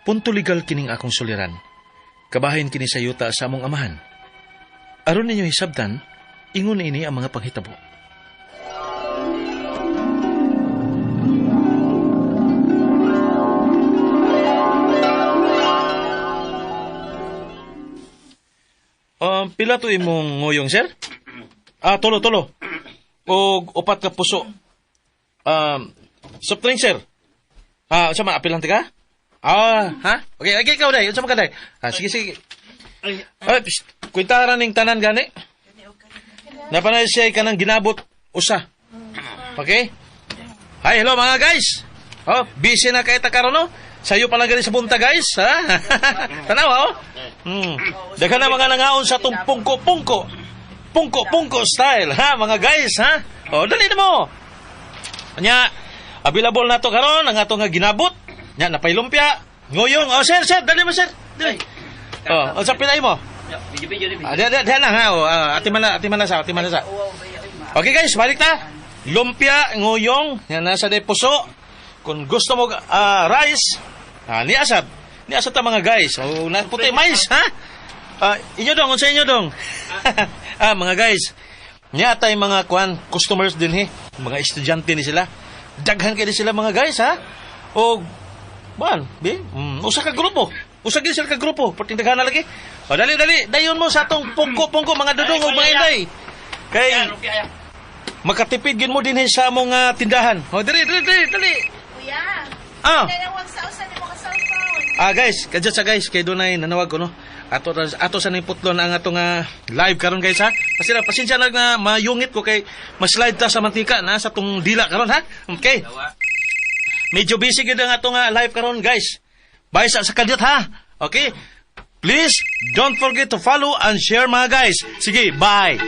Punto legal kining akong suliran. Kabahin kini sa yuta sa among amahan. Aron ninyo hisabtan, ingon ini ang mga panghitabo. Pila to imong ngoyong, sir? Ah, tulo, tulo. Og upat ka puso. Soft drink, sir. Ah, unsa man apil lang tika? Ah, ha? Okay, okay, ikaw day. Unsa man ka day? Ah, sige, sige. Ay, psst, kwenta ra ning tanan gani. Napanay siya kanang ginabot usa. Okay? Hi, hello mga guys. Oh, busy na kay ta karon no? Sayo pa lang gani sa bunta guys, ha? Tanawa oh. Daghan na mga nangaon sa tong pungko-pungko. Pungko-pungko style, ha mga guys, ha? Oh, dali na mo. Nya, available na to karon ang ato nga ginabot. Nya napay lumpia. Ngoyong, oh sir, sir, dali mo sir. Dali. Oh, unsa pilay mo? Video-video Ah, di lang ha. Oh, ati man na sa, ati man na sa. Okay guys, balik na. Lumpia, nguyong, nga nasa day puso. Kung gusto mo rice, niasab. Niasab ta mga guys. O na puti mais, ha? Inyo dong, unsa inyo dong? Mga guys. Niya tay mga kuan customers din he. Mga estudyante ni sila. Daghan kay ni sila mga guys, ha? O buan, bi? Usa ka grupo. Usa gyud sila ka grupo, perting daghan na lagi. O dali dali, dayon mo sa atong pungko-pungko mga dudong ug mga inday. Kay makatipid gyud mo dinhi sa among tindahan. O dali dali dali dali. Kuya, Ah. nanawag sa usa nimo ka cellphone. Guys, kadyo sa guys kay dunay nanawag ko no. Ato ato sa ning putlon ang atong live karon guys ha. Pasensya pasensya na nga mayungit ko kay ma-slide ta sa mantika na sa tong dila karon ha. Okay. Medyo busy gyud ang atong live karon guys. Bye sa kadyot ha. Okay. Please don't forget to follow and share mga guys. Sige, bye.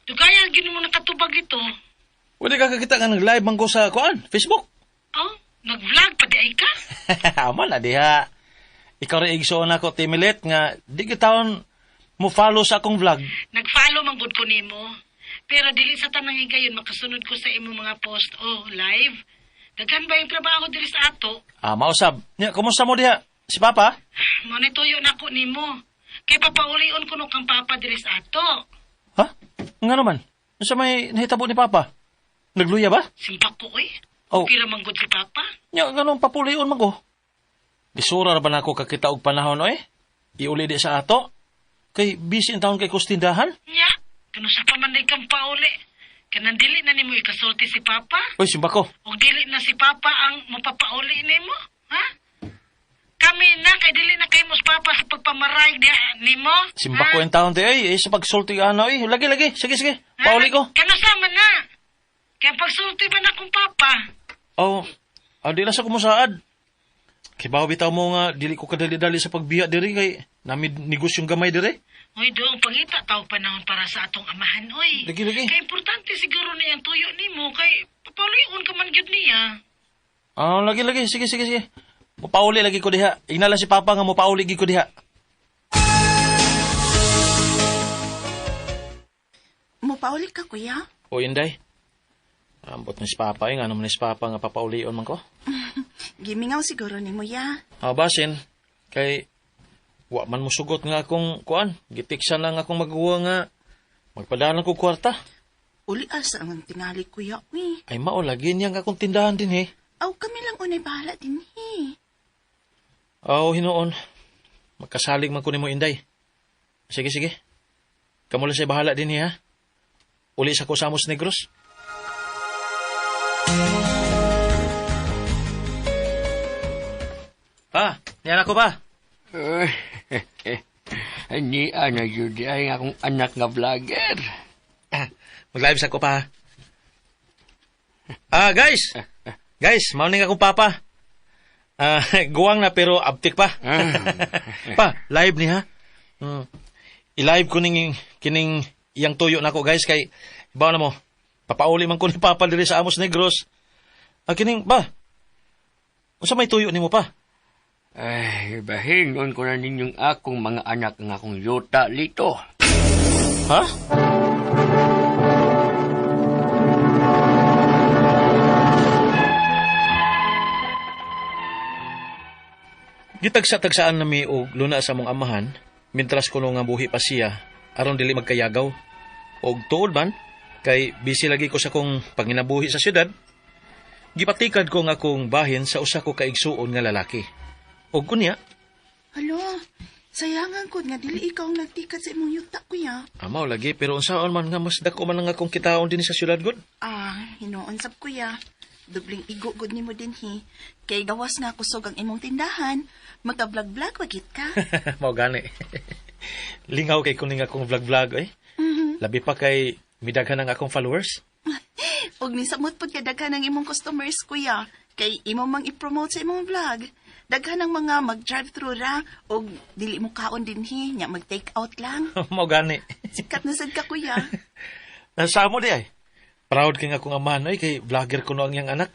Dugayan gini mo nakatubag ito. Wala ka kakita nga nag-live man ko sa kuan, Facebook. Oh, nag-vlog pa di ay ka? Amo na diha. Ikaw rin igsuon ako, Timilit, nga di gitawon mo follow sa akong vlog. Nag-follow man gud ko nimo. Pero dili sa tanang higayon makasunod ko sa imong mga post o live. Daghan ba yung trabaho diri sa ato? Mausab. Nya, kumusta mo diha? Si Papa? Mao ni tuyo nako nimo. Kay papaulion ko no kang papa diri sa ato. Ha? Nga naman? Unsa may nahitabo ni Papa? Nagluya ba? Simpak ko oy. Oh. Okay ra man gud si papa. Nya, ganun papulion man ko. Bisura ra ba nako kakita og panahon oy? Iuli di sa ato. Kay busy ang taon kay kustindahan. Nya, kano sa pa man day kang pauli. Kanang dili na nimo ikasulti si papa. Uy, simba ko. Ug dili na si papa ang mapapauli nimo, ha? Kami na kay dili na kay mos papa sa pagpamaray diha nimo. Simba ko yung taon di ay, eh, sa pagsulti ano ay. Lagi lagi, sige sige. Pauli ko. Kano sa man na? Kaya pagsulti ba na kong papa? Oh, di lang sa kumusaad. Kay bawo bitaw mo nga dili ko kadali-dali sa pagbiya diri kay nami negosyong gamay diri. Hoy, doong pangita tawag panahon para sa atong amahan, oy. Lagi, lagi. Kay importante siguro na yung tuyo nimo kay papaulion ka man gyud niya. Lagi lagi, sige sige sige. Mupauli lagi ko diha. Ingna lang si Papa nga mupauli gi ko diha. Mupauli ka, kuya? O Inday. Ambot ni si Papa, nga naman ni si Papa nga papaulion man ko. Gimingaw siguro nimo ya. Basin, kay wa man musugot nga akong kuan, gitiksan lang akong maguwa nga magpadala ko kwarta. Uli asa ang tingali, kuya, uy. Ay mao lagi niya nga akong tindahan din eh. Aw, kami lang unay bahala din he. Aw, hinuon. Magkasalig man ko nimo Inday. Sige, sige. Kamo lang siya bahala din ha. Uli sa ko sa Amos Negros. Pa, niyan ako ba? Ni ana yun ay akong anak nga vlogger. Mag-live sa ko pa. Guys. Guys, mauning akong papa. Guwang na pero abtik pa. Pa, live ni ha. I-live ko ning kining iyang tuyo nako guys kay ibaw na mo. Papauli man ko ni Papa diri sa Amos Negros. Kining ba? Unsa may tuyo nimo pa? Ay, bahingon ko na ninyong akong mga anak ng akong yuta lito. Ha? Gitagsa-tagsaan nami og luna sa among amahan, mintras kuno nga buhi pa siya, aron dili magkayagaw. Og tuod man, kay busy lagi ko sa kong panginabuhi sa syudad, gipatikad ko nga akong bahin sa usa ko kaigsuon nga lalaki. Og kunya, Halo, sayangan ko nga dili ikaw ang nagtikat sa imong yuta, kuya. Amaw lagi, pero unsaon man nga mas dako man ang akong kitaon din sa syudad gud. Hinuon sab kuya. Dubling igo gud nimo dinhi. Kay gawas nga kusog ang imong tindahan, magka-vlog-vlog wagit ka. Mao gani. Lingaw kay kuning akong vlog-vlog eh. Labi pa kay midaghan ang akong followers. Og nisamot pud kadaghan ang imong customers, kuya. Kay imo mang i-promote sa imong vlog. Daghan ang mga mag-drive-through ra og dili mo kaon dinhi, nya mag-take out lang. Mao gani. Sikat na sad ka, kuya. Nasa mo di ay. Proud kay akong amahan oy kay vlogger kuno ang iyang anak.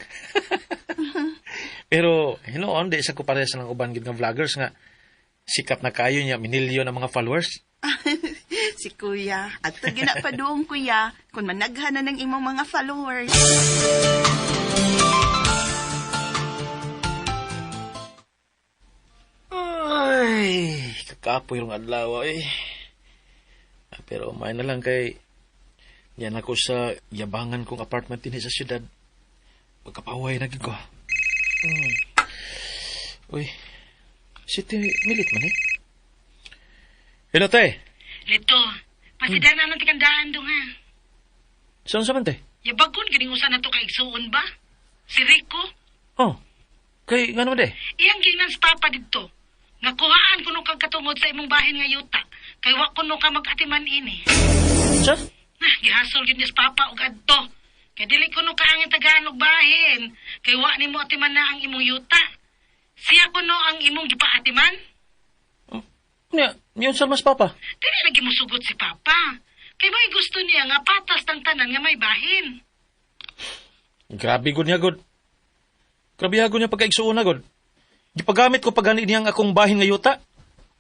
Pero hinuon di sa ko parehas ng uban gid nga vloggers nga sikat na kayo niya, minilyon ang mga followers. Si kuya, at gina pa doong kuya, kung managhan na ng imong mga followers. Ay, kakapoy rong adlaw eh. Pero may na lang kay yan ako sa yabangan kong apartment din sa syudad. Pagkapaway na gid ko. Uy, si Te Milit man eh. Hello, te. Lito, pasidar na ng tikandaan dong ha. Saan sa man, te? Yabagon, ganing usa na to kaigsuon ba? Si Rico, Oh, kay nga naman, te? iyang gingnan sa papa didto. Nga kuhaan kuno kag katungod sa imong bahin nga yuta. Kay wa kuno ka mag-atiman ini. Sa? Nah, gihasol gyud niya sa papa og adto. Kay dili kuno ka ang tagaan og bahin. Kay wa nimo atiman na ang imong yuta. Siya kuno ang imong gipaatiman. Nya, yun sa mas papa. Dili lagi musugot si papa. Kay may gusto niya nga patas tang tanan nga may bahin. Grabe gud niya, gud. Grabe gud niya pagkaigsuon na, gud. Gipagamit ko pagani niyang akong bahin nga yuta.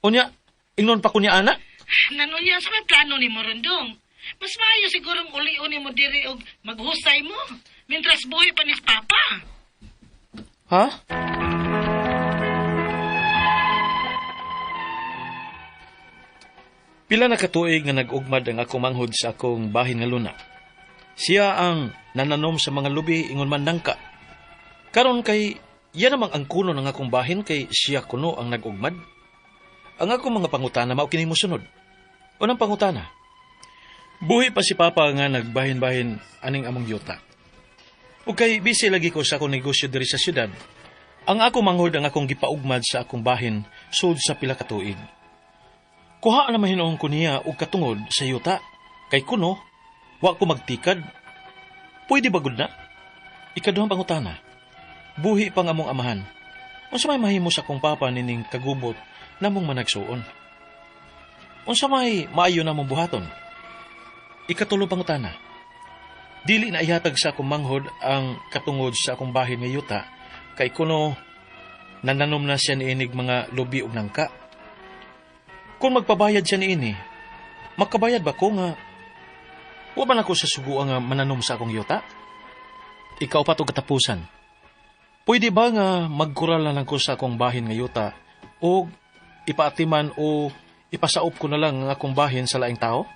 Unya, ingnon pa ko niya, ana. Nanunya sa may plano ni Morondong. Mas maayo sigurong ulion nimo diri og maghusay mo. Mientras buhi pa ni Papa. Ha? Pila na katuig nga nag-ugmad ang akong manghod sa akong bahin nga luna. Siya ang nananom sa mga lubi ingon man nangka. Karon kay iya namang ang kuno ng akong bahin kay siya kuno ang nag-ugmad. Ang akong mga pangutana mao kini mosunod. Unang pangutana. Buhi pa si Papa nga nagbahin-bahin aning among yuta. Ug kay busy lagi ko sa akong negosyo diri sa syudad. Ang ako manghod ang akong gipaugmad sa akong bahin sud sa pila ka tuig. Kuha na mahinoon ko niya og katungod sa yuta. Kay kuno, wa ko magtikad. Pwede ba gud na? Ikaduhang pangutana. Buhi pang among amahan. Unsa may mahimo sa akong papa nining kagubot namong managsuon? Unsa may maayo namong buhaton? Ikatulong pangutana. Dili na ihatag sa akong manghod ang katungod sa akong bahin nga yuta kay kuno nananom na siya niinig mga lubi ug nangka. Kung magpabayad siya niini, makabayad ba ko nga wa man ako sa suguan nga mananom sa akong yuta? Ikaw pa to katapusan. Pwede ba nga magkural na lang ko sa akong bahin nga yuta o ipaatiman o ipasaop ko na lang ang akong bahin sa laing tao?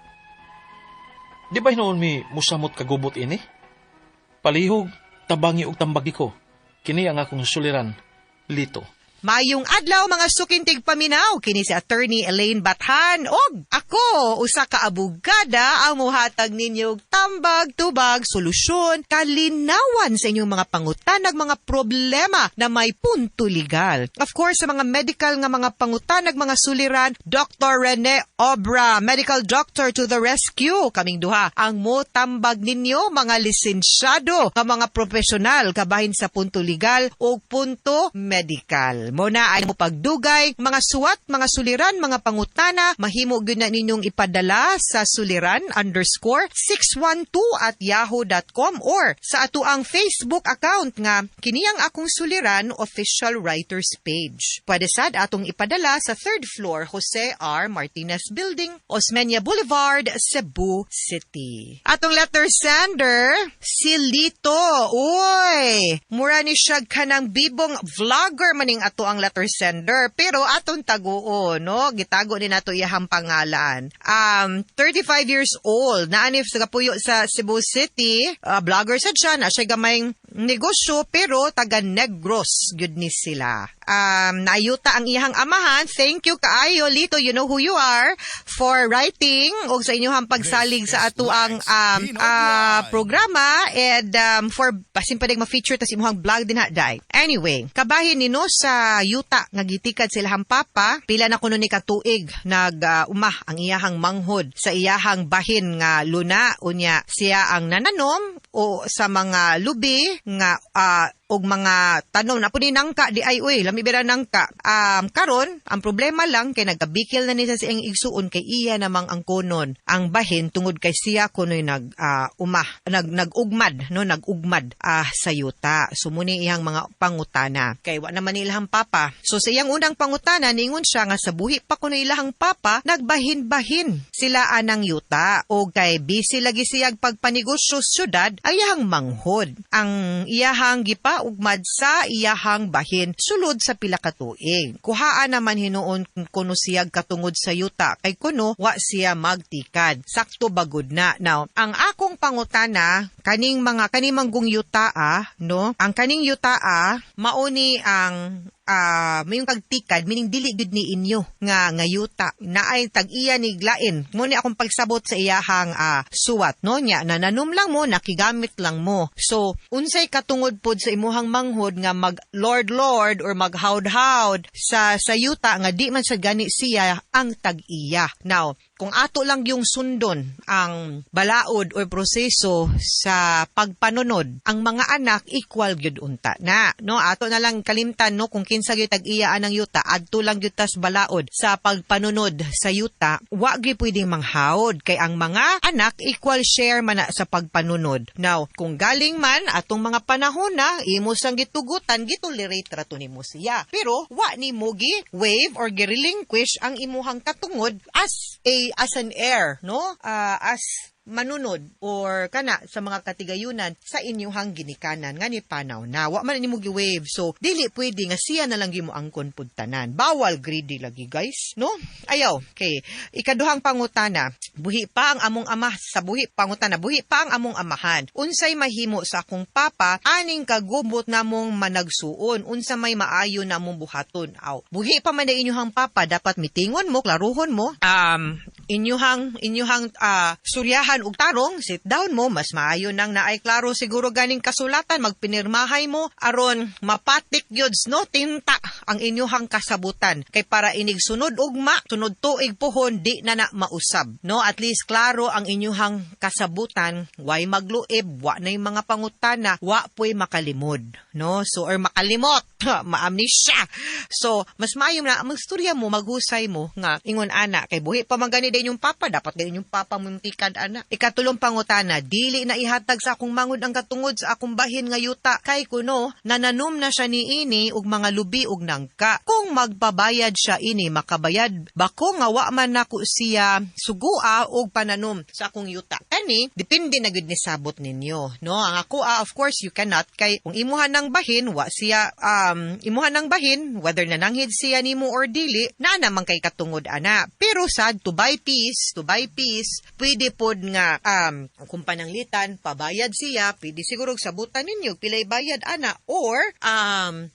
Di ba hinuon mi musamot kagubot ini? Palihog, tabangi og tambagi ko. Kini ang akong suliran, Lito. Mayong adlaw mga sukintig paminaw kini si Attorney Elaine Bathan og ako usa ka abogada ang muhatag ninyo og tambag, tubag, solusyon, kalinawan sa inyong mga pangutanag mga problema na may punto legal. Of course sa mga medical nga mga pangutanag mga suliran, Dr. Rene Obra, medical doctor to the rescue. Kaming duha ang motambag ninyo mga lisensyado nga mga profesional kabahin sa punto legal o punto medical. Muna ay mo pagdugay, mga suwat, mga suliran, mga pangutana, mahimo gyud na ninyong ipadala sa suliran_612@yahoo.com or sa atuang Facebook account nga kini ang akong suliran official writers page. Pwede sad atong ipadala sa 3rd floor Jose R. Martinez Building, Osmeña Boulevard, Cebu City. Atong letter sender, si Lito. Uy, mura ni siya kanang bibong vlogger maning ato ang letter sender pero atong taguon, no? Gitago ni nato iyahang pangalan. 35 years old, naanif sa kapuyo sa Cebu City, vlogger sad siya, na siya gamayng negosyo pero taga Negros gyud ni sila. Naayuta ang iyang amahan. Thank you kaayo Lito, you know who you are for writing og sa inyong pagsalig sa ato ang programa and for basin pa ma-feature tas imong blog din ha dai. Anyway, kabahin nino sa yuta nga gitikad sila ang papa, pila na kuno ni katuig nag umah ang iyahang manghod sa iyahang bahin nga luna unya siya ang nananom o sa mga lubi nga Og mga tanom na ni nangka di ay, uy, lami bira nangka. Karon ang problema lang kay nagkabikil na ni sa siyang igsuon kay iya namang ang konon ang bahin tungod kay siya kunoy nag uma nag nagugmad, no, nagugmad sa yuta. So muni iyang mga pangutana kay wa naman ilahang papa. So sa iyang unang pangutana, ningon siya nga sa buhi pa kuno ilahang papa, nagbahin-bahin sila anang yuta, o kay busy lagi siyag pagpanegosyo sa syudad, ang iyahang manghod ang iyahang gipaugmad sa iyahang bahin sulod sa pila ka tuig. Kuhaan naman hinuon kuno siyag katungod sa yuta kay kuno wa siya magtikad. Sakto bagod na. Now, ang akong pangutana kaning mga kaning manggong yuta no, ang kaning yuta mauni ang may kagtikad, meaning dili gud ni inyo nga nga yuta, naay tag-iya ni glain mo ni akong pagsabot sa iyahang suwat, no, nya nananom lang mo, nakigamit lang mo. So unsay katungod pod sa imuhang manghod nga mag lord lord or mag howd howd sa yuta nga di man sa gani siya ang tag-iya? Now, kung ato lang yung sundon ang balaod or proseso sa pagpanunod, ang mga anak equal gyud unta na, no? Ato na lang kalimtan, no, kung kinsa gyud tag-iya anang yuta, adto lang gyud tas balaod sa pagpanunod sa yuta, wa gyud pwedeng manghawd kay ang mga anak equal share man na sa pagpanunod. Now, kung galing man atong mga panahon na imo sang gitugutan, gitolerate ra to nimo siya. Pero wa nimo gi waive or gi-relinquish ang imuhang katungod as an heir, no? As manunod or kana sa mga katigayunan sa inyuhang ginikanan nga ni panaw na wa man nimo gi-waive, so dili pwede nga siya na lang gimo angkon pud tanan. Bawal greedy lagi, guys, no? Ayaw. Okay, ikaduhang pangutana, buhi pa ang among ama sa buhi pangutana, buhi pa ang among amahan, unsay mahimo sa akong papa aning kagubot namong managsuon? Unsa may maayo namong buhaton? Aw, buhi pa man na inyuhang papa, dapat mitingon mo, klaruhon mo inyuhang inyuhang suryahan og tarong, sit down mo, mas maayo nang naay klaro siguro ganing kasulatan, magpinirmahay mo aron mapatik gyud, no, tinta ang inyuhang kasabutan kay para inig sunod ugma, sunod tuig pohon, di na na mausab, no? At least klaro ang inyuhang kasabutan, way magluib, wa nay mga pangutana, wa poy makalimod, no? So or makalimot, maamnesia. So mas maayo na magstorya mo, maghusay mo nga ingon ana kay buhi pa man gani din yung papa, dapat din yung papa mo tikad ana. Ikatulong pangutana, dili na ihatag sa akong mangod ang katungod sa akong bahin nga yuta kay kuno nananom na siya niini og mga lubi og nangka. Kung magpabayad siya ini, makabayad ba ko nga wa man nako siya sugua og pananom sa akong yuta? Kani depende na gyud ni sabot ninyo, no? Ang ako of course you cannot kay kung imuha ng bahin, wa siya imuha ng bahin, whether nananghid siya nimo or dili, naa naman kay katungod ana. Pero sad to buy peace, to buy peace, pwede pod nga kung pananglitan pabayad siya, pwede siguro sabutan ninyo pilay bayad ana, or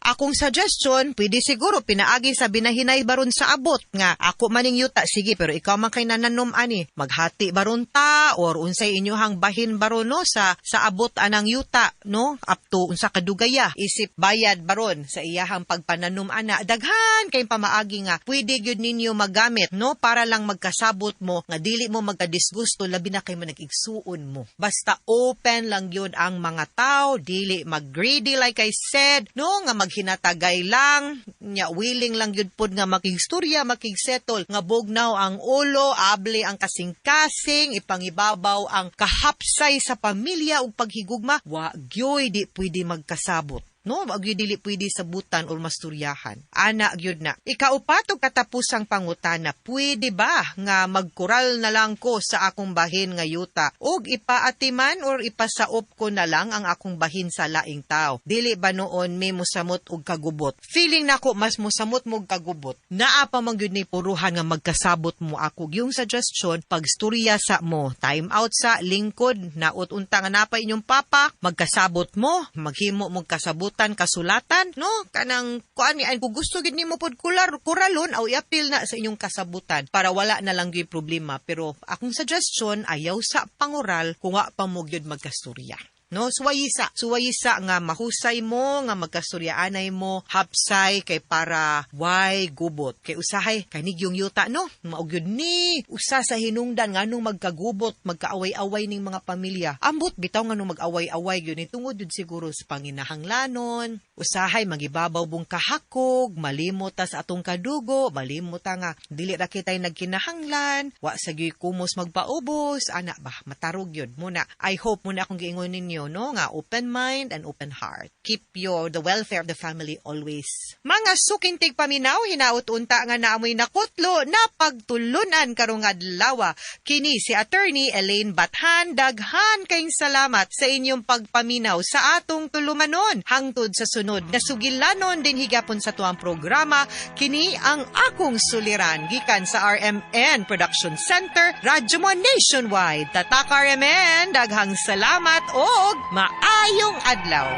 akong suggestion, pwede siguro pinaagi sa binahinay baron sa abot nga ako maning yuta, sige, pero ikaw man kay nananom ani, maghati baron ta or unsay inyohang bahin baron, no, sa abot anang yuta, no, up to unsa kadugaya isip bayad baron sa iyahang pagpananom ana. Daghan kay pamaagi nga pwede gyud ninyo magamit, no, para lang magkasabot mo nga dili mo magkadisgusto, labi na kay manag-igsuon mo. Basta open lang yun ang mga tao, dili mag-greedy like I said, no, nga maghinatagay lang, nya willing lang yun pod nga makigstorya, makigsettle, nga bugnaw ang ulo, able ang kasing-kasing, ipangibabaw ang kahapsay sa pamilya ug paghigugma, wa gyoy di pwede magkasabot. No, wa gyud dili pwede sabutan or masturyahan. Ana gyud na. Ikaupat og katapusang pangutana, pwede ba nga magkural na lang ko sa akong bahin nga yuta og ipaatiman or ipasaop ko na lang ang akong bahin sa laing tao? Dili ba noon may musamot og kagubot? Feeling nako mas musamot mo og kagubot. Naa pa man gyud ni puruhan nga magkasabot mo. Ako yung suggestion, pagstorya sa mo, time out sa lingkod, naot unta nga napa inyong papa, magkasabot mo, maghimo mo kasabutan, kasulatan, no, kanang kuan ni kung gusto gid nimo pod kular kuralon aw iapil na sa inyong kasabutan para wala na lang gyud problema. Pero akong suggestion, ayaw sa pangural kung wa pa mo gyud magkastorya. No, suwayisa. Suwayisa nga mahusay mo, nga magkasturyaanay mo, hapsay kay para way gubot. Kay usahay kanig yung yuta no, maog yun ni usa sa hinungdan nganong magkagubot, magkaaway-away ning mga pamilya. Ambot bitaw nganong mag-away-away yun ni tungod yun siguro sa panginahanglanon. Usahay magibabaw bung kahakog, malimot ta sa atong kadugo, malimot ta nga dili ra kitay nagkinahanglan, wa sa gyud kumos magpaubos, ana ba matarog yun muna. I hope muna akong giingon ninyo no nga open mind and open heart. Keep your the welfare of the family always. Mga suking tigpaminaw, hinaut unta nga naamoy nakutlo na pagtulunan karong adlaw. Kini si Attorney Elaine Bathan, daghan kayong salamat sa inyong pagpaminaw sa atong tulumanon. Hangtod sa sunod na sugilanon din higapon sa tuang programa, kini ang akong suliran gikan sa RMN Production Center, Radyo Mo Nationwide. Tatak RMN, daghang salamat og maayong adlaw.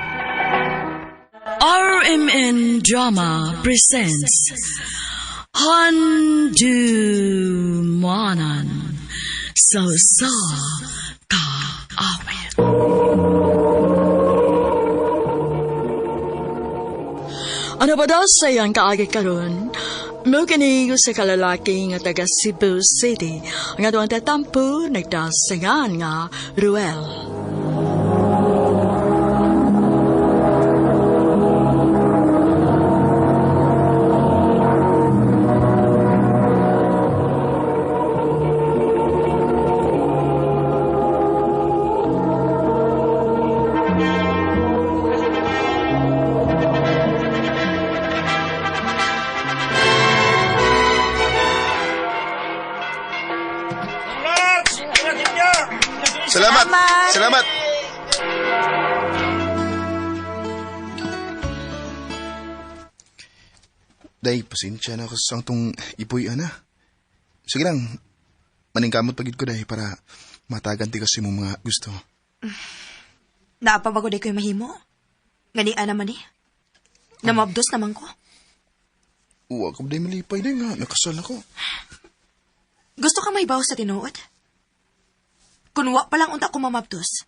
RMN Drama presents Handumanan sa Usa Ka Awit. Ano ba daw sa iyang kaagi karon? Mo kini sa kalalaki nga taga Cebu City nga duang tatampo nagdasingan nga Ruel. Salamat. Salamat. Day, pasensya na ako sa tong ipoy, ana. Sige lang, maningkamot pagid ko, day, para matagan ti kasi mo mga gusto. Naapa ba ko day ko'y mahimo? Ganian naman eh. Namabdos naman ko. Uwa ko, day, malipay, day nga. Nakasal ako. Gusto ka may baw sa tinuod? Kunwa pa lang unta ko mamabdos.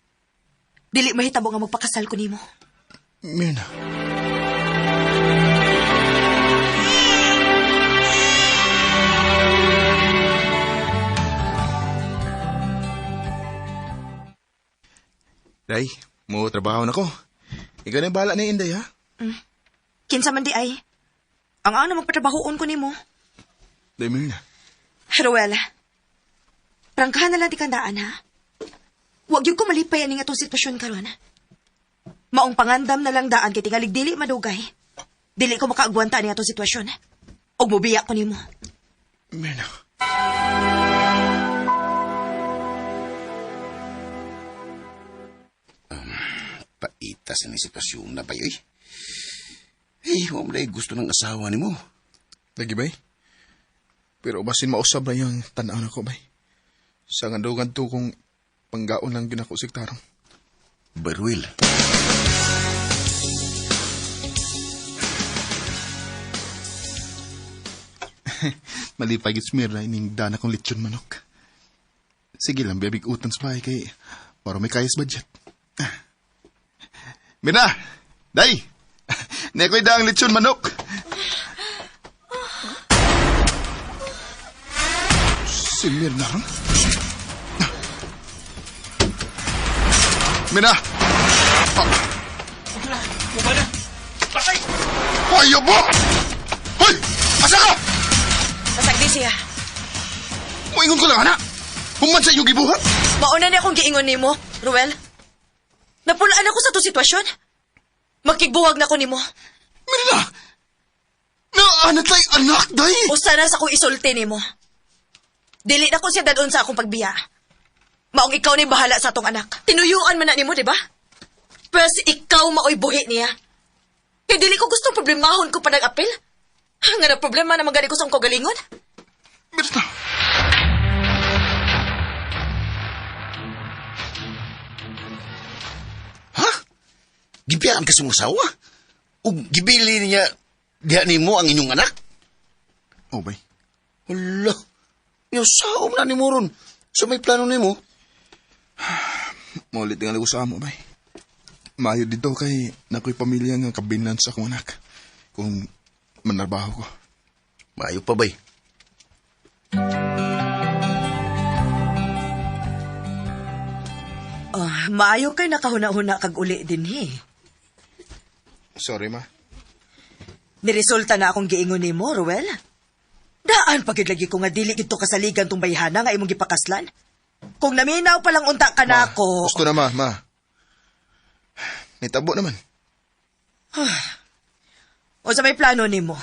Dili mahitabo nga magpakasal ko nimo. Mirna. Day, mo trabaho na ko. Ikaw na yung bahala ni Inday, ha? Kinsa man di ay. Ang ano magpatrabahoon ko nimo. Day, Mirna. Ruel, prangkahan na lang di kandaan, ha? Huwag yung kumalipay aning atong sitwasyon karon. Maong pangandam na lang daan kay tingalig dili madugay. Dili ko makaagwanta ani atong sitwasyon. Og mobiya ko nimo. Mirna. Paitas na sitwasyon na ba yun? Eh, huwag mo na gusto ng asawa ni mo. Lagi bay? Pero basin mausab na yung tanaw na ko bay. Sa nga daw to kung panggaon lang yun ako siktarong. Barwil. Malipay gits Mirna ining dana kong lechon manok. Sige lang, bibig utan sa bahay kay para may kayas budget. Mirna! Day! Neko'y daang lechon manok! Si Mirna ron? Mirna! Patay! Ayaw mo! Hoy! Asa ka? Pasagdi siya. Moingon ko lang, anak! Human sa iyong gibuhat! Mauna ni akong giingon nimo, Ruel. Napulaan ako sa to sitwasyon. Magkigbuwag na ko nimo. Mirna! Naanat lay anak, day! Usa na sa akong isulti nimo. Dili na ko siya dadon sa akong pagbiya. Maong ikaw ni bahala sa atong anak. Tinuyuan man na nimo, di ba? Pwes ikaw maoy buhi niya. Kaya dili ko gustong problemahon ko pa nag-apil. Nga na problema na magani ko sa akong kagalingon. Mirna! Ha? Gibiyaan ka sa mong asawa? O gibili niya diha nimo ang inyong anak? Oh, bay. Hala, yung saom na ni mo ron. So may plano nimo? Maulit nga lang sa amo, bay. Maayo dito kay nakoy pamilya nga kabinan sa akong anak. Kung manarbaho ko. Maayo pa, bay. Oh, maayo kay nakahuna-huna kag uli dinhi. Sorry, ma. Niresulta na akong giingon nimo, Ruel. Daan pagid lagi ko nga dili gid to kasaligan tong bayhana nga imong gipakaslan. Kung naminaw pa lang unta ka nako. Gusto na, ma. Ma. Nitabo naman. O sa may plano nimo?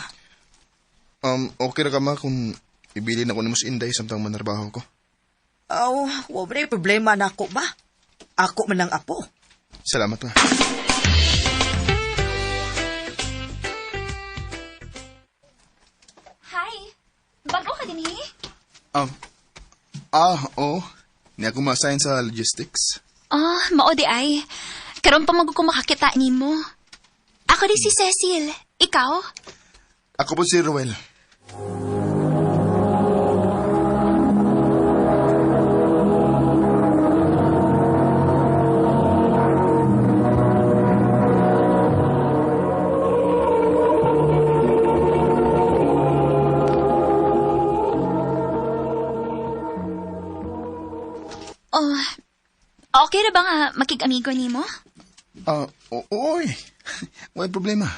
Okay ra ka, ma, kung ibilin ako nimo si Inday samtang manarbaho ko. Aw, wa man problema nako ba? Ako man ang apo. Salamat, ma. Hi! Bago ka din eh? Oo. Ni ako ma-assign sa logistics. Oh, mao di ay. Karon pa mag ko makakita nimo. Ako di si Cecil. Ikaw? Ako po si Ruel. Oh, okay ra ba nga makig-amigo nimo? Oo eh. Walang problema.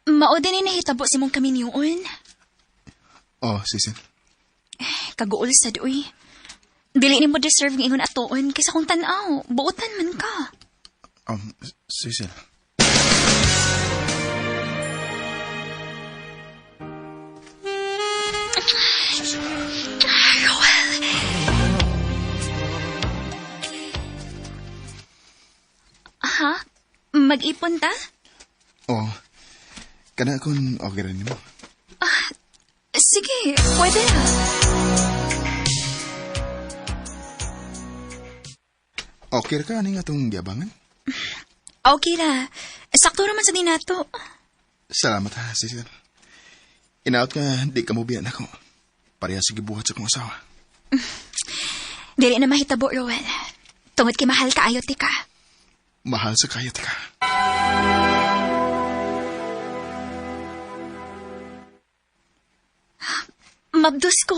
Mao din ay nahitabo si mong kaminyuon. Oh, Cecil. Kaguol sad uy. Dili nimo deserve nga ingon atoon kaysa kung tan-aw, buotan man ka. Cecil. Roel. Ha? Mag-ipon ta? Oh, kana kung okay rin mo. Sige, pwede na. Okay ra ka ani nga atong giabangan? Okay ra. Sakto raman sa dinato. Salamat ha, Cecil. Inaot nga, di ka mo biyan ako. Pareha sa gibuhat sa akong asawa. Dili na mahitabo, Roel. Tungod kay mahal kaayo ti ka. Mahal sa kaya ti ka. Mabdus ko.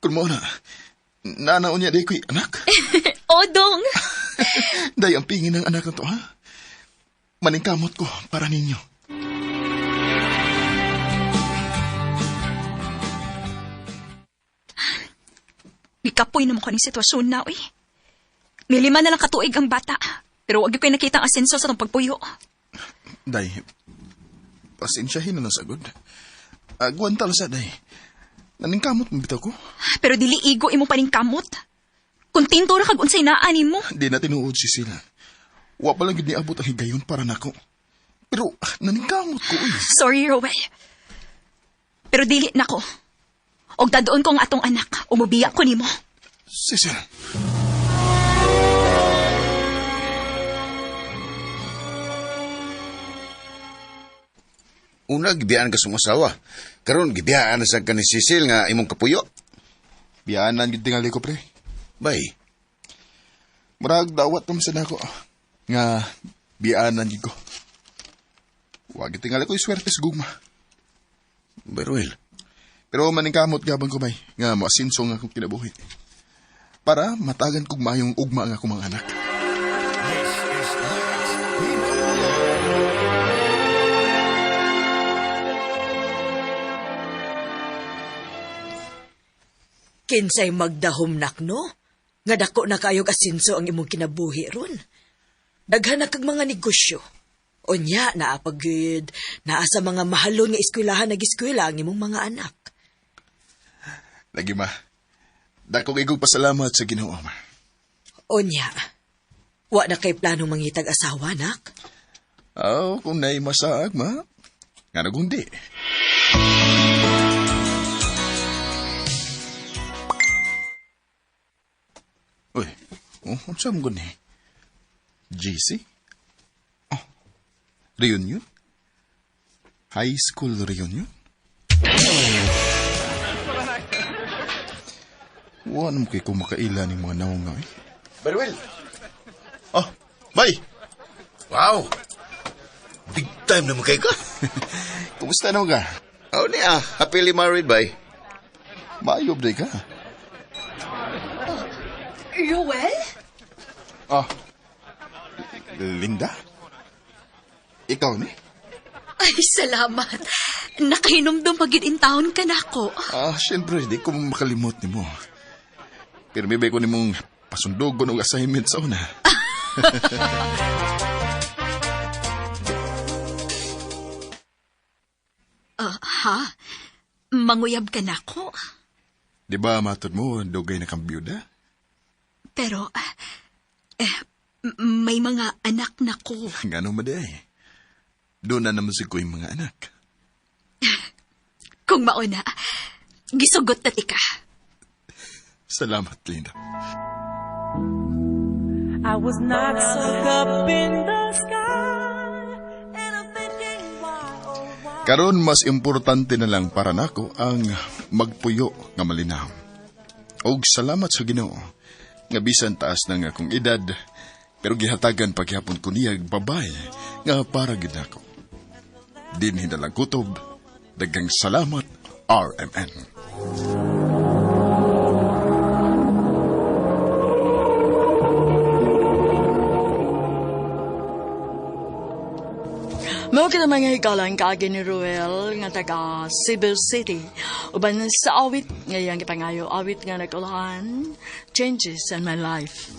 Kung mo na, nanaon niya di ko'y anak. Odong! Day ang pingin ng anak na to, ha? Maningkamot ko para ninyo. Gikapoy naman ko ng sitwasyon na, uy. May 5 na lang katuig ang bata. Pero wag ko'y nakita ang asenso sa itong pagpuyo. Day, pasensyahin na nasagod. Agwanta lang sa, day. Naningkamot mo bitaw ko. Pero dili igo imo paningkamot. Kontento ra kag unsay naa nimo. Di na tinuod si sila. Wa pa lang gid niabot ang higayon para nako. Pero naningkamot ko, uy. Sorry, Roel. Pero dili nako. Og dadoon ko ang atong anak. Umubiya ko nimo. Cecil. Una, gibiyaan ka sa imong asawa. Karon gibiyaan na sad ka ni Cecil nga imong kapuyo. Biyaanan gid tingali ko, pre. Bay. Murag dawat naman sa nako. Nga biyaanan gid ko. Wa gid tingali ko iswerte sa gugma. Bay, Ruel. Pero maningkamot gabang ko, bay, nga moasinso nga akong kinabuhi. Para matagan kog maayong ugma nga akong mga anak. Kinsay magdahom nakno? Nga dako na kaayog asinso ang imong kinabuhi ron. Daghan na kag mga negosyo. Unya, naa pa gyud, naa sa mga mahalon nga eskwelahan nag-eskwela ang imong mga anak. Lagi ma, dako kay kog pasalamat sa Ginoo, ma. Unya, wa na kay plano mangitag asawa, nak? Aw, kung naay masaag, ma. Nga nagundi. Uy, oh, unsa man gud ni? GC? Oh, reunion? High school reunion? Wa naman kay ko makaila ning mga nawong nga, eh. Very well. Oh, bye. Wow. Big time naman kay ka. Kumusta naman ka? Oh, niya. Happily married, bay. Maayob day ka. Ruel? Ah. Linda? Ikaw ni? Ay, salamat. Nakahinumdum pagid in taon ka na ako. Ah, siyempre, di ko makalimot ni mo. Pero may ko nimong pasundugon og assignment sa una. Ah, ha? Manguyab ka na ako. Di ba matod mo, dugay na kang byuda? Pero, may mga anak na ko. Ngano man di ay. Doon na naman si ko yung mga anak. Kung mauna, gisugot na tika. Salamat, Linda. I was not so up in the sky. Karon mas importante na lang para nako ang magpuyo nga malinaw. Og salamat sa Ginoo nga bisan taas na nga akong edad pero gihatagan paghapon ko niya babae nga para gid nako. Dinhi na lang kutob. Daghang salamat RMN. Mao kita mga higalan kaagi ni Ruel nga taga Cebu City. Uban sa awit ngayang gipangayo awit nga nagulahan Changes in My Life.